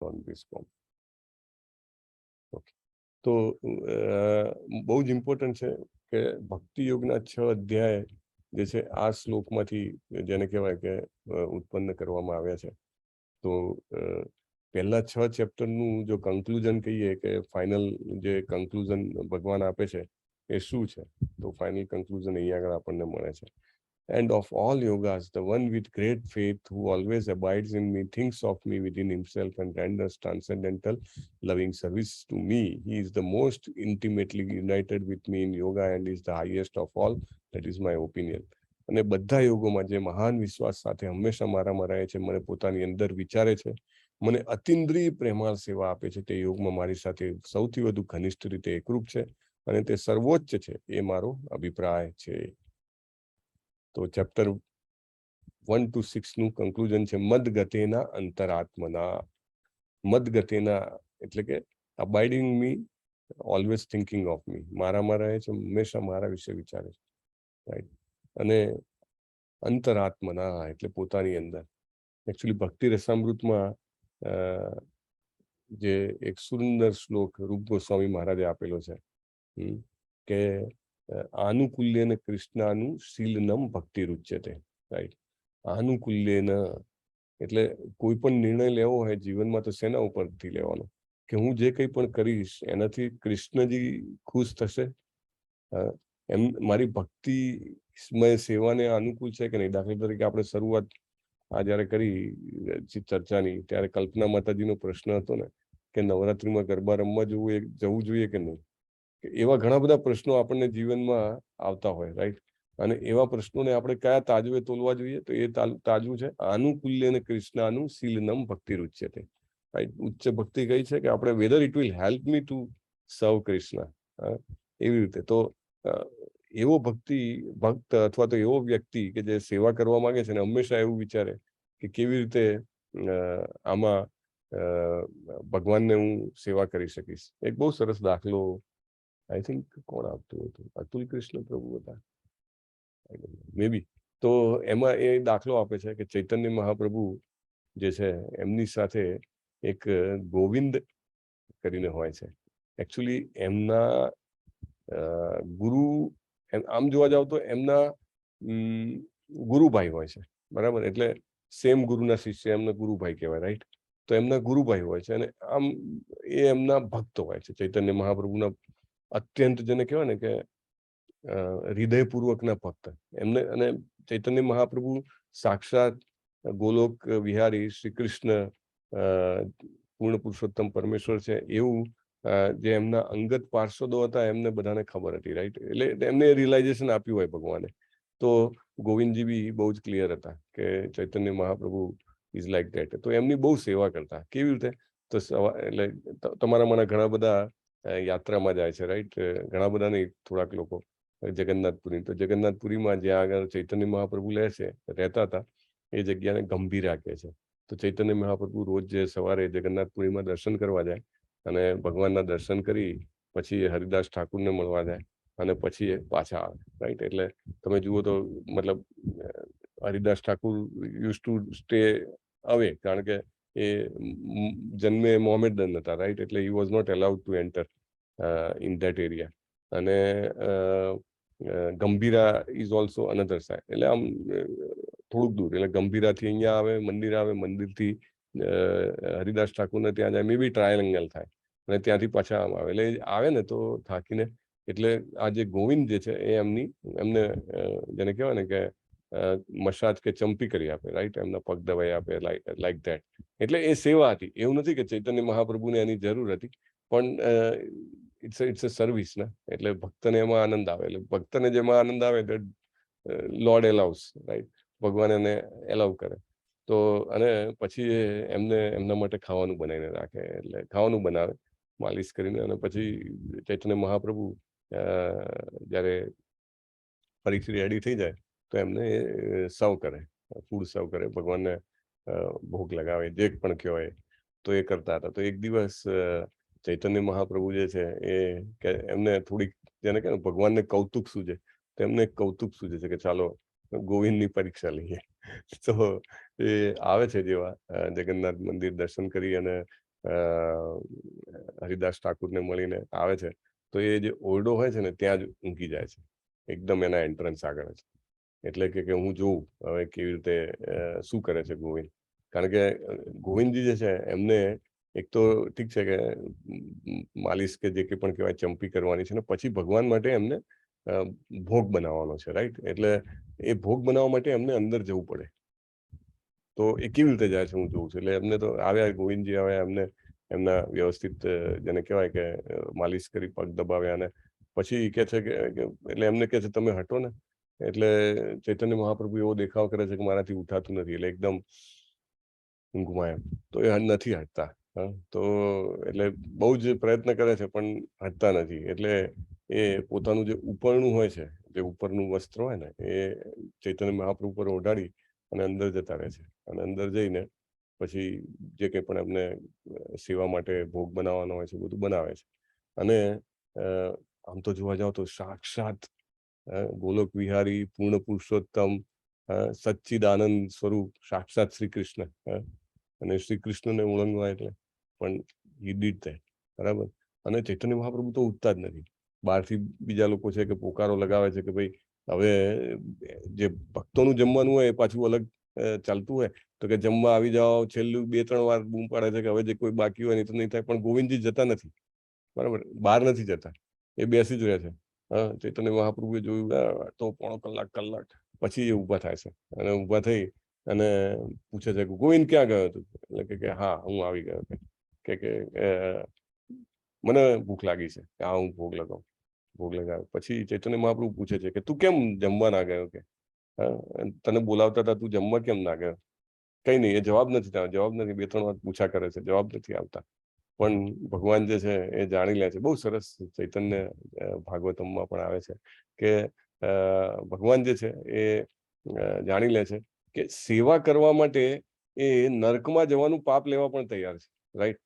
On this form. Okay, તો બહુ જ ઇમ્પોર્ટન્ટ છે કે ભક્તિ યોગના છ અધ્યાય જે છે, આ શ્લોકમાંથી જેને કહેવાય કે ઉત્પન્ન કરવામાં આવ્યા છે. તો પહેલા છ ચેપ્ટરનું જો કન્ક્લુઝન કહીએ કે ફાઇનલ જે કન્ક્લુઝન ભગવાન આપે છે એ શું છે, તો ફાઇનલ કન્ક્લુઝન અહીંયા આગળ આપણને મળે છે. "And of all yogas, the one with great faith who always abides in me, thinks of me within himself and renders transcendental loving service to me, he is the most intimately united with me in yoga and is the highest of all. That is my opinion." અને બધા યોગોમાં જે મહાન વિશ્વાસ સાથે હંમેશા મારામાં રહે છે, મને પોતાની અંદર વિચારે છે, મને અતિન્દ્રિય પ્રેમાળ સેવા આપે છે, તે યોગમાં મારી સાથે સૌથી વધુ ઘનિષ્ઠ રીતે એકરૂપ છે અને તે સર્વોચ્ચ છે, એ મારો અભિપ્રાય છે. તો ચેપ્ટર 1 ટુ 6 નું કન્ક્લુઝન છે મદગતેના અંતરાત્મના. મદગતેના એટલે કે abiding me, always thinking of me, મારામાં રહે છે, હંમેશા મારા વિશે વિચારે છે, રાઈટ? અને અંતરાત્મના એટલે પોતાની અંદર. એકચ્યુઅલી ભક્તિ રસામૃતમાં જે એક સુંદર શ્લોક રૂપ ગોસ્વામી મહારાજે આપેલો છે કે આનુકૂલ્યેન કૃષ્ણાનુશીલનમ ભક્તિરુચ્યતે, રાઈટ? આનુકૂલ્યેન એટલે કોઈ પણ નિર્ણય લેવો હોય જીવનમાં તો શેના ઉપરથી લેવાનો? કે હું જે કંઈ પણ કરીશ એનાથી કૃષ્ણજી ખુશ થશે, એમ મારી ભક્તિમય સેવાને અનુકૂળ છે કે નહીં? દાખલા તરીકે આપણે શરૂઆત આ જ્યારે કરી ચર્ચાની ત્યારે કલ્પના માતાજીનો પ્રશ્ન હતો ને કે નવરાત્રીમાં ગરબા રમવા જવું જોઈએ કે નહીં? કે એવા ઘણા બધા પ્રશ્નો આપણને જીવનમાં આવતા હોય, રાઈટ? અને એવા પ્રશ્નોને આપણે કયા તાજવે તોલવા જોઈએ? તો એ તાજવું છે આનુકૂલ્યેન કૃષ્ણાનુશીલનમ ભક્તિરુચ્યતે, રાઈટ? ઉચ્ચ ભક્તિ કઈ છે કે આપણે whether it will help me to serve Krishna, એવી રીતે. તો એવો ભક્તિ ભક્ત અથવા તો એવો વ્યક્તિ કે જે સેવા કરવા માંગે છે ને હંમેશા એવું વિચારે કે કેવી રીતે આમાં ભગવાનને હું સેવા કરી શકીશ. એક બહુ સરસ દાખલો, I think, કોણ આપતું હતું? અતુલ કૃષ્ણ પ્રભુ હતા મે બી. તો એમાં એ દાખલો આપે છે કે ચૈતન્ય મહાપ્રભુ જે છે, એમની સાથે એક ગોવિંદ કરીને હોય છે. એકચ્યુઅલી એમના ગુરુ, આમ જોવા જાવ તો એમના ગુરુભાઈ હોય છે, બરાબર? એટલે સેમ ગુરુના શિષ્ય એમના ગુરુભાઈ કહેવાય, રાઈટ? તો એમના ગુરુભાઈ હોય છે અને આમ એ એમના ભક્ત હોય છે, ચૈતન્ય મહાપ્રભુના અત્યંત, જેને કહેવાય ને કે હૃદયપૂર્વકના ભક્ત એમને. અને ચૈતન્ય મહાપ્રભુ સાક્ષાત ગોલોક વિહારી શ્રી કૃષ્ણ, પૂર્ણ પુરુષોત્તમ પરમેશ્વર છે, એવું જે એમના અંગત પાર્ષદો હતા એમને બધાને ખબર હતી, રાઈટ? એટલે એમને રિયલાઇઝેશન આપ્યું હોય ભગવાને. તો ગોવિંદજી બી બહુ જ ક્લિયર હતા કે Chaitanya Mahaprabhu is like that. તો એમની બહુ સેવા કરતા. કેવી રીતે? તો સવા એટલે તમારા મને ઘણા બધા યાત્રામાં જાય છે, રાઈટ? ઘણા બધા નહીં, થોડાક લોકો જગન્નાથપુરી. તો જગન્નાથપુરીમાં જ્યાં આગળ ચૈતન્ય મહાપ્રભુ લે છે રહેતા હતા, એ જગ્યાને ગંભીરા કહે છે. તો ચૈતન્ય મહાપ્રભુ રોજ જે સવારે જગન્નાથપુરીમાં દર્શન કરવા જાય અને ભગવાનના દર્શન કરી પછી એ હરિદાસ ઠાકુરને મળવા જાય અને પછી એ પાછા આવે, રાઈટ? એટલે તમે જુઓ તો મતલબ Haridas Thakur used to stay away, કારણ કે એ જન્મે મોહમ્મદન હતા, રાઈટ? એટલે he was not allowed to enter in that area. અને Gambhira is also another side, એટલે આમ થોડુંક દૂર. એટલે ગંભીરાથી અહીંયા આવે, મંદિર આવે, મંદિરથી હરિદાસ ઠાકુરને ત્યાં જાય, મે બી ટ્રાયેંગલ થાય, અને ત્યાંથી પાછા આમ આવે. એટલે એ આવે ને તો થાકીને, એટલે આ જે ગોવિંદ જે છે એ એમને જેને કહેવાય ને કે મસાજ કે ચંપી કરી આપે, રાઈટ? એમના પગ દબાઈ આપે, લાઈક that. એટલે એ સેવા હતી. એવું નથી કે ચૈતન્ય મહાપ્રભુને એની જરૂર હતી, પણ it's a service ને, એટલે ભક્તને એમાં આનંદ આવે. એટલે ભક્તને જેમાં આનંદ આવે, લોર્ડ એલાઉસ, રાઈટ? ભગવાન એને એલાઉ કરે. તો અને પછી એ એમને એમના માટે ખાવાનું બનાવીને રાખે, એટલે ખાવાનું બનાવે માલિશ કરીને. અને પછી ચૈતન્ય મહાપ્રભુ જ્યારે ફરીથી રેડી થઈ જાય તો એમને સર્વ કરે, ફૂડ સર્વ કરે, ભગવાનને ભોગ લગાવે, જે પણ કહેવાય, તો એ કરતા હતા. તો એક દિવસ ચૈતન્ય મહાપ્રભુ જે છે એ કે એમને થોડીક, જેને કહે ને ભગવાનને કૌતુક સૂજે, તો એમને એક કૌતુક સૂજે છે કે ચાલો ગોવિંદની પરીક્ષા લઈએ. તો એ આવે છે જેવા જગન્નાથ મંદિર દર્શન કરી અને હરિદાસ ઠાકુરને મળીને આવે છે, તો એ જે ઓરડો હોય છે ને ત્યાં જ ઊંઘી જાય છે, એકદમ એના એન્ટ્રન્સ આગળ જ. એટલે કે હું જોઉં હવે કેવી રીતે શું કરે છે ગોવિંદ. કારણ કે ગોવિંદજી જે છે એમને એક તો ઠીક છે કે માલિશ કે જે કંઈ પણ કહેવાય ચંપી કરવાની છે, ને પછી ભગવાન માટે એમને ભોગ બનાવવાનો છે, રાઈટ? એટલે એ ભોગ બનાવવા માટે એમને અંદર જવું પડે, તો એ કેવી રીતે જાય છે હું જોઉં છું. એટલે એમને તો આવ્યા, ગોવિંદજી આવ્યા, એમને એમના વ્યવસ્થિત જેને કહેવાય કે માલિશ કરી, પગ દબાવ્યા, અને પછી કહે છે કે એટલે એમને કહે છે તમે હટો ને. એટલે ચૈતન્ય મહાપ્રભુ એવો દેખાવ કરે છે કે મારાથી ઉઠાતું નથી, એટલે એકદમ ઊંઘમાં એમ, તો એ નથી હટતા. હા, તો એટલે બહુ જ પ્રયત્ન કરે છે પણ હટતા નથી. એટલે એ પોતાનું જે ઉપરણું હોય છે, જે ઉપરનું વસ્ત્ર હોય ને, એ ચૈતન્ય મહાપ્રભુ પર ઓઢાડી અને અંદર જતા રહે છે. અને અંદર જઈને પછી જે કંઈ પણ એમને સેવા માટે ભોગ બનાવવાનો હોય છે બધું બનાવે છે. અને આમ તો જોવા જાવ તો સાક્ષાત ગોલોક વિહારી, પૂર્ણ પુરુષોત્તમ, સચ્ચિદાનંદ સ્વરૂપ સાક્ષાત શ્રી કૃષ્ણ, અને શ્રી કૃષ્ણને ઓળંગવા એટલે પણ he did that, બરાબર? અને ચૈતન્ય મહાપ્રભુ તો ઉઠતા જ નથી. બહારથી બીજા લોકો છે કે પોકારો લગાવે છે કે ભાઈ હવે જે ભક્તોનું જમવાનું હોય એ પાછું અલગ ચાલતું હોય, તો કે જમવા આવી જાઓ. છેલ્લું 2-3 વાર બૂમ પાડે છે કે હવે જે કોઈ બાકી હોય નહીં તો નહીં થાય, પણ ગોવિંદજી જતા નથી, બરાબર? બહાર નથી જતા, એ બેસી જ રહે છે. હા, ચૈતન્ય મહાપ્રભુએ જોયું તો પોણો કલાક, કલાક પછી એ ઊભા થાય છે, અને ઊભા થઈ અને પૂછે છે કે ગોવિંદ ક્યાં ગયો તું? એટલે કે હા હું આવી ગયો, કે કે મને ભૂખ લાગી છે, કે હા હું ભોગ લગાવું. ભોગ લગાવ્યો. પછી ચૈતન્ય મહાપ્રભુ પૂછે છે કે તું કેમ જમવા ના ગયો? કે હા, તને બોલાવતા હતા, તું જમવા કેમ ના ગયો? કઈ નહીં, એ જવાબ નથી થયો, જવાબ નથી, 2-3 વાર પૂછા કરે છે, જવાબ નથી આવતા. પણ ભગવાન જે છે એ જાણી લે છે. બહુ સરસ ચૈતન્ય ભાગવતમમાં પણ આવે છે કે ભગવાન જે છે એ જાણી લે છે કે સેવા કરવા માટે એ નર્કમાં જવાનું પાપ લેવા પણ તૈયાર છે, રાઈટ?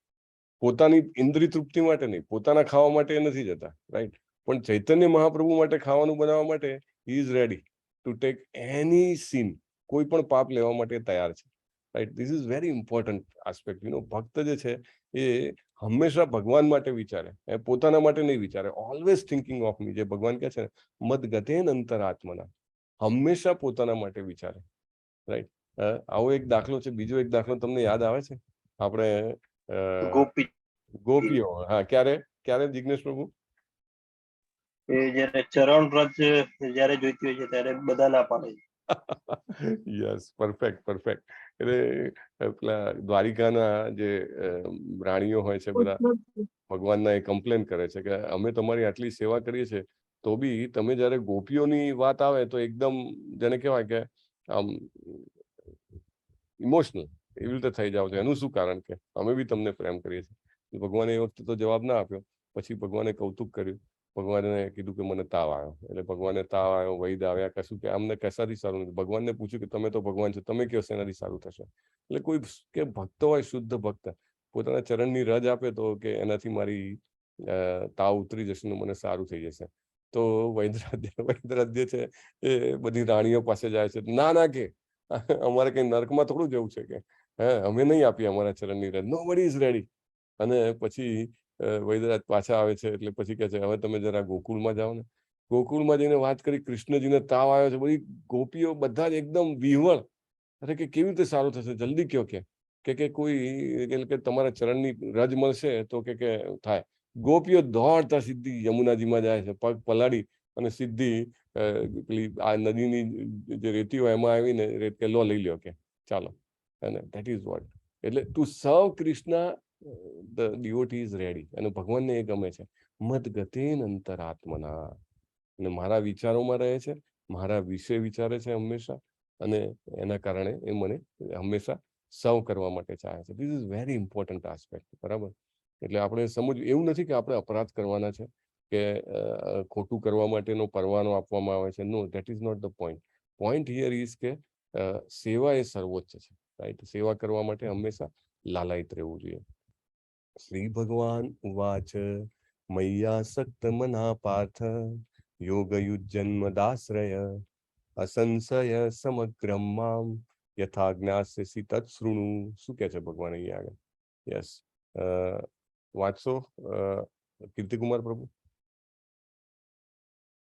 પોતાની ઇન્દ્રિય તૃપ્તિ માટે નહીં, પોતાના ખાવા માટે એ નથી જતા, રાઈટ? પણ ચૈતન્ય મહાપ્રભુ માટે ખાવાનું બનાવવા માટે he is ready to take any sin, કોઈ પણ પાપ લેવા માટે તૈયાર છે, right? This is very important aspect. ભક્ત જે છે એ હંમેશા ભગવાન માટે વિચારે, એ પોતાના માટે નહીં વિચારે. ઓલવેઝ થિંકિંગ ઓફ મી, જે ભગવાન કહે છે ને, મદ ગતેન અંતરાત્મના, હંમેશા પોતાના માટે વિચારે, રાઈટ? આવો એક દાખલો છે. બીજો એક દાખલો તમને યાદ આવે છે? આપણે ગોપી. ગોપીઓ, હા. ક્યારે ક્યારે જિજ્ઞેશ પ્રભુ? એ જયારે ચરણ રજ જયારે જોઈતી હોય છે ત્યારે બધા ના પાડે છે. Yes, perfect perfect. એટલે પેલા દ્વારિકાના જે રાણીઓ હોય છે બધા ભગવાનના એ કમ્પ્લેન કરે છે કે અમે તમારી આટલી સેવા કરીએ છીએ તો બી તમે જ્યારે ગોપીઓની વાત આવે તો એકદમ જેને કહેવાય કે આમ ઇમોશનલ એવી રીતે થઈ જાવ છો, એનું શું કારણ? કે અમે બી તમને પ્રેમ કરીએ છીએ. ભગવાને એ વખતે તો જવાબ ના આપ્યો. પછી ભગવાને કૌતુક કર્યું. ભગવાને કીધું કે મને તાવ આવ્યો. એટલે ભગવાને તાવ આવ્યો, વૈદ આવ્યા, કશું કે અમને કશાથી સારું નથી. ભગવાનને પૂછ્યું કે તમે તો ભગવાન છો, તમે કયો શેનાથી સારું થશે? એટલે કોઈ કે ભક્ત હોય, શુદ્ધ ભક્ત, પોતાના ચરણની રજ આપે તો કે એનાથી મારી તાવ ઉતરી જશે ને મને સારું થઈ જશે. તો વૈદરાધ્ય વૈદરાધ્ય છે એ બધી રાણીઓ પાસે જાય છે. ના ના, કે અમારે કઈ નર્કમાં થોડું જવું છે કે હે, અમે નહીં આપીએ અમારા ચરણની રજ. Nobody is ready. અને પછી વૈદરાજ પાછા આવે છે, એટલે પછી કહે છે હવે તમે જરા ગોકુળમાં જાઓ ને. ગોકુળમાં જઈને વાત કરી, કૃષ્ણજીને તાવ આવ્યો છે. બધી ગોપીઓ બધા જ એકદમ વિહવળ. અરે કે કેવી રીતે સારું થશે, જલ્દી કયો. કે કે કે કોઈ એટલે કે તમારા ચરણની રજ મળશે તો કે થાય. ગોપીઓ દોડતા સીધી યમુનાજીમાં જાય છે, પગ પલાળી અને સીધી પેલી આ નદીની જે રેતી હોય એમાં આવીને રેત કે લો લઈ લ્યો કે ચાલો. અને that is what, એટલે to serve Krishna the devotee is ready. અને ભગવાનને એ ગમે છે. મદ ગતેન અંતરાત્મના, અને મારા વિચારોમાં રહે છે, મારા વિશે વિચારે છે હંમેશા, અને એના કારણે એ મને હંમેશા સર્વ કરવા માટે ચાહે છે. This is very important aspect, બરાબર? એટલે આપણે સમજવું, એવું નથી કે આપણે અપરાધ કરવાના છે કે ખોટું કરવા માટેનો પરવાનો આપવામાં આવે છે. No, that is not the point. Point here is કે સેવા એ સર્વોચ્ચ છે, રાઈટ? સેવા કરવા માટે હંમેશા લાલાયિત રહેવું જોઈએ. શ્રી ભગવાન ઉવાચ, મય્યાસક્ત મના પાર્થ યોગ યુજ્યન્ મદાશ્રય અસંશય સમગ્રમ મામ યથા જ્ઞાસ્યસી તત્શૃણુ. શું કહે છે ભગવાન અહીંયા આગળ? યસ. વાંચશો કીર્તિકુમાર પ્રભુ?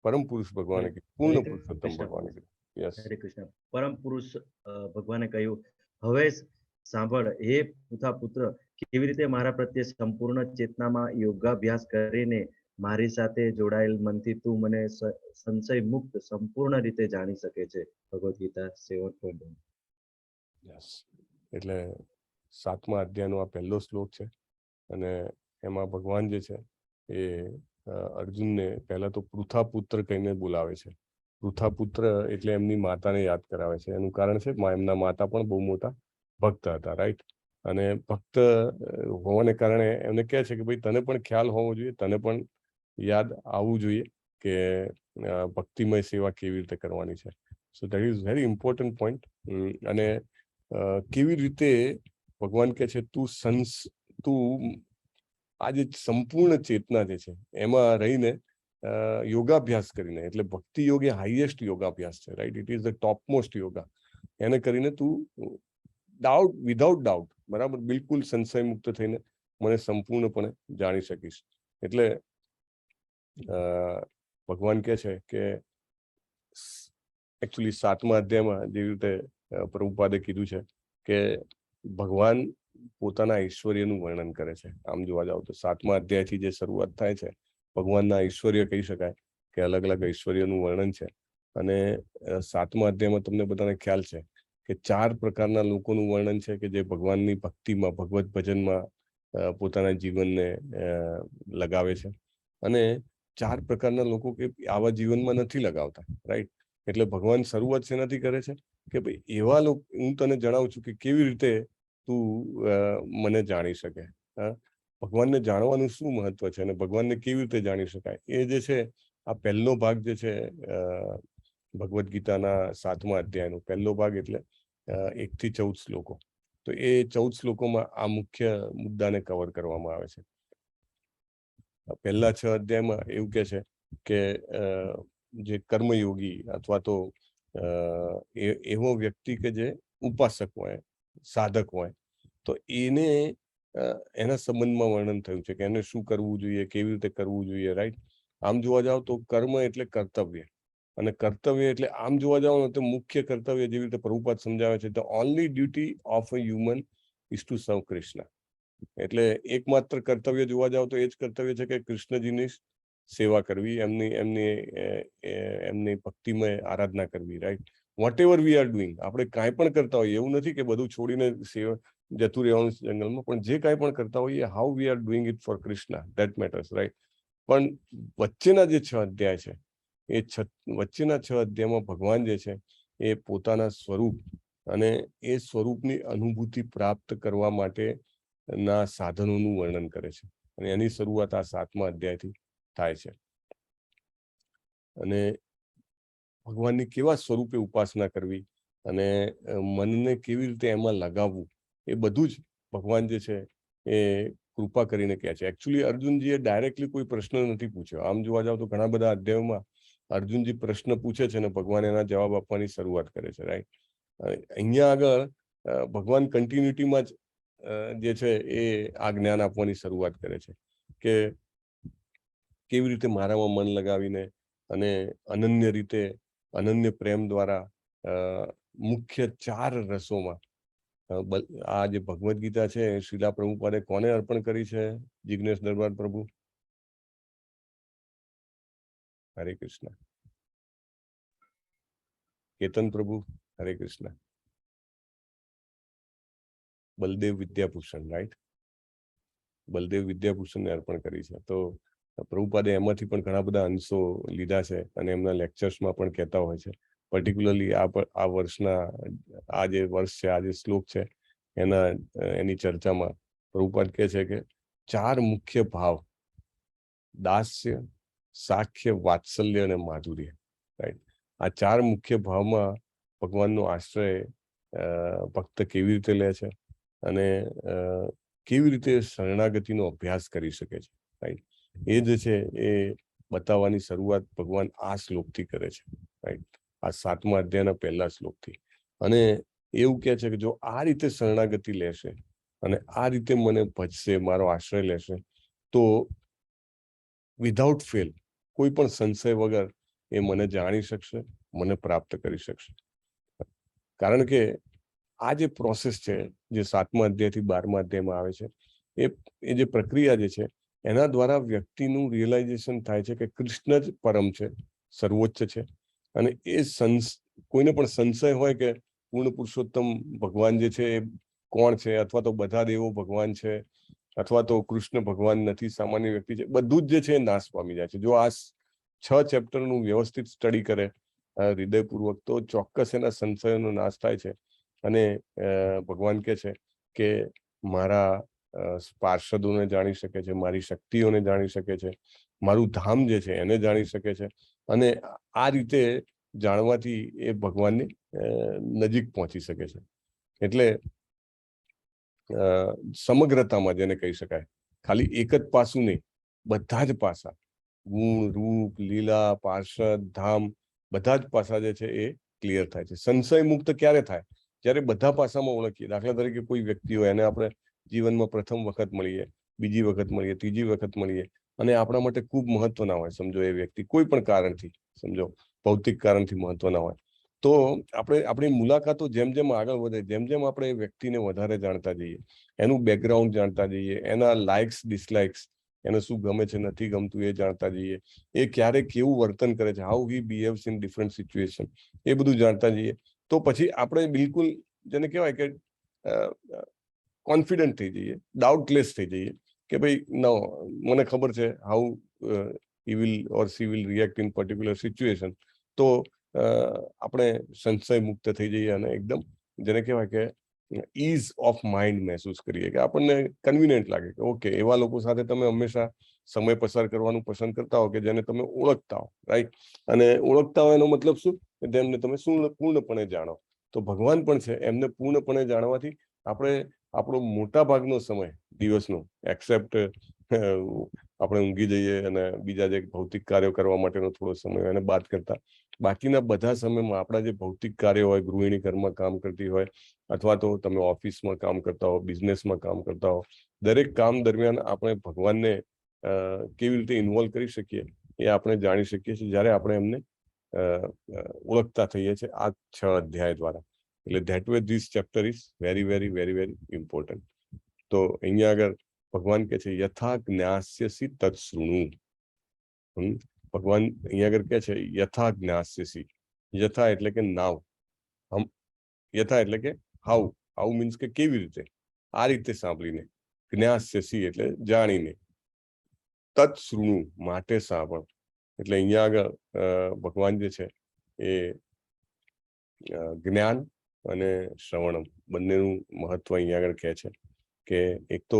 પરમ પુરુષ ભગવાને કીધું, પૂર્ણ પુરુષોત્તમ ભગવાને કીધું. યસ. હરે કૃષ્ણ. પરમ પુરુષ ભગવાને કહ્યું, હવે સાંભળ હે પૃથા પુત્ર, કેવી રીતે મારા પ્રત્યે સંપૂર્ણ ચેતનામાં યોગાભ્યાસ કરીને મારી સાથે જોડાયેલ મનથી તું મને સંશય મુક્ત સંપૂર્ણ રીતે જાણી શકે છે. ભગવદ્ ગીતા 7.1. યસ, એટલે સાતમા અધ્યાયનો આ પહેલો શ્લોક છે અને એમાં ભગવાન જે છે એ અર્જુનને પહેલા તો પૃથા પુત્ર કહીને બોલાવે છે. પૃથા પુત્ર એટલે એમની માતાને યાદ કરાવે છે. એનું કારણ છે, એમના માતા પણ બહુ મોટા ભક્ત હતા, રાઈટ? અને ભક્ત હોવાને કારણે એમને કહે છે કે ભાઈ, તને પણ ખ્યાલ હોવો જોઈએ, તને પણ યાદ આવવું જોઈએ કે ભક્તિમય સેવા કેવી રીતે કરવાની છે. So that is very important point. અને કેવી રીતે ભગવાન કહે છે, તું આ જે સંપૂર્ણ ચેતના જે છે એમાં રહીને યોગાભ્યાસ કરીને, એટલે ભક્તિ યોગ એ હાઈએસ્ટ યોગાભ્યાસ છે, right? It is the topmost yoga. એને કરીને તું વિધાઉટ ડાઉટ, બરાબર, બિલકુલ સંશય મુક્ત થઈને મને સંપૂર્ણપણે જાણી શકીશ. એટલે ભગવાન કહે છે કે એકચ્યુઅલી સાતમા અધ્યાયમાં જેવી રીતે પ્રભુપાદે કીધું છે કે ભગવાન પોતાના ઐશ્વર્યનું વર્ણન કરે છે. આમ જોવા જાવ તો સાતમા અધ્યાયથી જે શરૂઆત થાય છે, ભગવાનના ઐશ્વર્ય કહી શકાય કે અલગ અલગ ઐશ્વર્યનું વર્ણન છે. અને સાતમા અધ્યાયમાં તમને બધાને ખ્યાલ છે કે ચાર પ્રકારના લોકોનું વર્ણન છે કે જે ભગવાનની ભક્તિમાં, ભગવત ભજનમાં પોતાના જીવનને લગાવે છે અને ચાર પ્રકારના લોકો કે આવા જીવનમાં નથી લગાવતા, રાઈટ? એટલે ભગવાન શરૂઆત શેનાથી કરે છે કે ભાઈ, એવા લોકો, હું તને જણાવું છું કે કેવી રીતે તું મને જાણી શકે. હા, ભગવાનને જાણવાનું શું મહત્વ છે અને ભગવાનને કેવી રીતે જાણી શકાય, એ જે છે આ પહેલો ભાગ જે છે ભગવદ્ ગીતાના સાતમા અધ્યાયનો પહેલો ભાગ, એટલે 1થી 14 શ્લોકો. તો એ 14 શ્લોકોમાં આ મુખ્ય મુદ્દાને કવર કરવામાં આવે છે. પહેલા છ અધ્યાયમાં એવું કે છે કે જે કર્મયોગી અથવા તો એવો વ્યક્તિ કે જે ઉપાસક હોય, સાધક હોય, તો એને એના સંબંધમાં વર્ણન થયું છે કે એને શું કરવું જોઈએ, કેવી રીતે કરવું જોઈએ, રાઈટ? આમ જોવા જાવ તો કર્મ એટલે કર્તવ્ય અને કર્તવ્ય એટલે આમ જોવા જાવ ને તો મુખ્ય કર્તવ્ય, જેવી રીતે પ્રભુપાદ સમજાવે છે, the only duty of a human is to serve Krishna. એટલે એકમાત્ર કર્તવ્ય જોવા જાવ તો એ જ કર્તવ્ય છે કે કૃષ્ણજીની સેવા કરવી, એમની એમની એમની ભક્તિમય આરાધના કરવી, right? Whatever we are doing, આપણે કાંઈ પણ કરતા હોઈએ, એવું નથી કે બધું છોડીને સેવા જતું રહેવાનું જંગલમાં, પણ જે કાંઈ પણ કરતા હોઈએ, how we are doing it for Krishna, that matters, right? પણ વચ્ચેના જે છ અધ્યાય છે, એ છ વચ્ચેના છ અધ્યાયમાં ભગવાન જે છે એ પોતાના સ્વરૂપ અને એ સ્વરૂપની અનુભૂતિ પ્રાપ્ત કરવા માટે ના સાધનોનું વર્ણન કરે છે અને એની શરૂઆત આ સાતમા અધ્યાયથી થાય છે. અને ભગવાનની કેવા સ્વરૂપે ઉપાસના કરવી અને મનને કેવી રીતે એમાં લગાવવું, એ બધું જ ભગવાન જે છે એ કૃપા કરીને કહે છે. એકચ્યુઅલી અર્જુનજીએ ડાયરેક્ટલી કોઈ પ્રશ્ન નથી પૂછ્યો. આમ જોવા જાવ તો ઘણા બધા અધ્યાયોમાં અર્જુનજી પ્રશ્ન પૂછે છે અને ભગવાન એના જવાબ આપવાની શરૂઆત કરે છે, રાઈટ? અહીંયા આગળ ભગવાન કન્ટિન્યુટીમાં જ જે છે એ આ જ્ઞાન આપવાની શરૂઆત કરે છે કે કેવી રીતે મારામાં મન લગાવીને અને અનન્ય રીતે, અનન્ય પ્રેમ દ્વારા મુખ્ય ચાર રસોમાં આ જે ભગવદ્ ગીતા છે એ શ્રીલા પ્રભુપાદે કોને અર્પણ કરી છે? જિગ્નેશ દરબાર પ્રભુ, હરે કૃષ્ણ. કેતન પ્રભુ, હરે કૃષ્ણ. બલદેવ વિદ્યાભૂષણ, રાઈટ? બલદેવ વિદ્યાભૂષણને અર્પણ કરી છે. તો પ્રભુપાદે એમાંથી પણ ઘણા બધા અંશો લીધા છે અને એમના લેક્ચર્સમાં પણ કહેતા હોય છે. પર્ટિક્યુલરલી આ વર્ષના, આ જે વર્ષ છે, આ જે શ્લોક છે, એની ચર્ચામાં પ્રભુપાદ કહે છે કે ચાર મુખ્ય ભાવ, દાસ્ય, સાખ્ય, વાત્સલ્ય અને માધુર્ય, રાઈટ? આ ચાર મુખ્ય ભાવમાં ભગવાનનો આશ્રય ભક્ત કેવી રીતે લે છે અને કેવી રીતે શરણાગતિનો અભ્યાસ કરી શકે છે, રાઈટ? એ જે છે એ બતાવવાની શરૂઆત ભગવાન આ શ્લોકથી કરે છે, રાઈટ? આ સાતમા અધ્યાયના પહેલા શ્લોકથી. અને એવું કહે છે કે જો આ રીતે શરણાગતિ લેશે અને આ રીતે મને ભજશે, મારો આશ્રય લેશે, તો વિધાઉટ ફેલ, કોઈ પણ સંશય વગર એ મને જાણી શકશે, મને પ્રાપ્ત કરી શકશે. કારણ કે આ જે પ્રોસેસ છે, જે સાતમા અધ્યાયથી 12મા અધ્યાયમાં આવે છે, એ એ જે પ્રક્રિયા જે છે, એના દ્વારા વ્યક્તિનું રિયલાઇઝેશન થાય છે કે કૃષ્ણ જ પરમ છે, સર્વોચ્ચ છે. અને એ કોઈને પણ સંશય હોય કે પૂર્ણ પુરુષોત્તમ ભગવાન જે છે એ કોણ છે, અથવા તો બધા દેવો ભગવાન છે, અથવા તો કૃષ્ણ ભગવાન નથી, સામાન્ય વ્યક્તિ છે, બધું જ જે છે એ નાશ પામી જાય છે. જો આ છ ચેપ્ટરનું વ્યવસ્થિત સ્ટડી કરે હૃદયપૂર્વક, તો ચોક્કસ એના સંશયોનો નાશ થાય છે. અને ભગવાન કહે છે કે મારા પાર્ષદોને જાણી શકે છે, મારી શક્તિઓને જાણી શકે છે, મારું ધામ જે છે એને જાણી શકે છે. અને આ રીતે જાણવાથી એ ભગવાનની નજીક પહોંચી શકે છે. એટલે સમગ્રતામાં જેને કહી શકાય, ખાલી એક જ પાસું નહીં, બધા જ પાસા, ગુણ, રૂપ, લીલા, પાર્ષદ, ધામ, બધા જ પાસા જે છે એ ક્લિયર થાય છે. સંશય મુક્ત ક્યારે થાય? જ્યારે બધા પાસામાં ઓળખીએ. દાખલા તરીકે કોઈ વ્યક્તિ હોય, એને આપણે જીવનમાં પ્રથમ વખત મળીએ, બીજી વખત મળીએ, ત્રીજી વખત મળીએ અને આપણા માટે ખૂબ મહત્વના હોય, સમજો એ વ્યક્તિ કોઈ પણ કારણથી, સમજો ભૌતિક કારણથી મહત્વના હોય, તો આપણે આપણી મુલાકાતો જેમ જેમ આગળ વધે, જેમ જેમ આપણે એ વ્યક્તિને વધારે જાણતા જઈએ, એનું બેકગ્રાઉન્ડ જાણતા જઈએ, એના લાઇક્સ, ડિસલાઇક્સ, એને શું ગમે છે, નથી ગમતું એ જાણતા જઈએ, એ ક્યારે કેવું વર્તન કરે છે, how he behaves in different situation, એ બધું જાણતા જઈએ, તો પછી આપણે બિલકુલ જેને કહેવાય કે કોન્ફિડન્ટ થઈ જઈએ, ડાઉટલેસ થઈ જઈએ કે ભાઈ, નો, મને ખબર છે how he will or she will react in particular situation. તો આપણે સંશય મુક્ત થઈ જઈએ અને એકદમ જેને કહેવાય કે ઇઝ ઓફ માઇન્ડ મહેસૂસ કરીએ, કે આપણને કન્વિનિયન્ટ લાગે કે ઓકે, એવા લોકો સાથે તમે હંમેશા સમય પસાર કરવાનું પસંદ કરતા હો કે જેને તમે ઓળખતા હો, રાઈટ? અને ઓળખતા હો એનો મતલબ શું? કે તેમને તમે શું પૂર્ણપણે જાણો. તો ભગવાન પણ છે, એમને પૂર્ણપણે જાણવાથી આપણે આપણો મોટા ભાગનો સમય દિવસનો, એક્સેપ્ટ આપણે ઊંઘી જઈએ અને બીજા જે ભૌતિક કાર્યો કરવા માટેનો થોડો સમય હોય એને બાદ કરતા, બાકીના બધા સમયમાં આપણા જે ભૌતિક કાર્યો હોય, ગૃહિણી ઘરમાં કામ કરતી હોય અથવા તો તમે ઓફિસમાં કામ કરતા હો, બિઝનેસમાં કામ કરતા હો, દરેક કામ દરમિયાન આપણે ભગવાનને કેવી રીતે ઇન્વોલ્વ કરી શકીએ એ આપણે જાણી શકીએ છીએ, જ્યારે આપણે એમને અ, અ, ઓળખતા થઈએ છીએ આ છ અધ્યાય દ્વારા. એટલે that way this chapter is very, very, very, very important. તો અહીંયા આગળ ભગવાન કહે છે, "યથા જ્ઞાસ્યસિ તત્શૃણુ." ભગવાન અહીંયા આગળ કહે છે, "યથા જ્ઞાસ્યસિ." યથા એટલે કે નાવ હમ, યથા એટલે કે how, how means કે કેવી રીતે, આ રીતે સાંભળીને, જ્ઞાસ્યસિ એટલે જાણીને, તત્શૃણુ માટે સાંભળ. એટલે અહીંયા આગળ ભગવાન જે છે એ જ્ઞાન અને શ્રવણમ બંનેનું મહત્વ અહીંયા આગળ કહે છે કે એક તો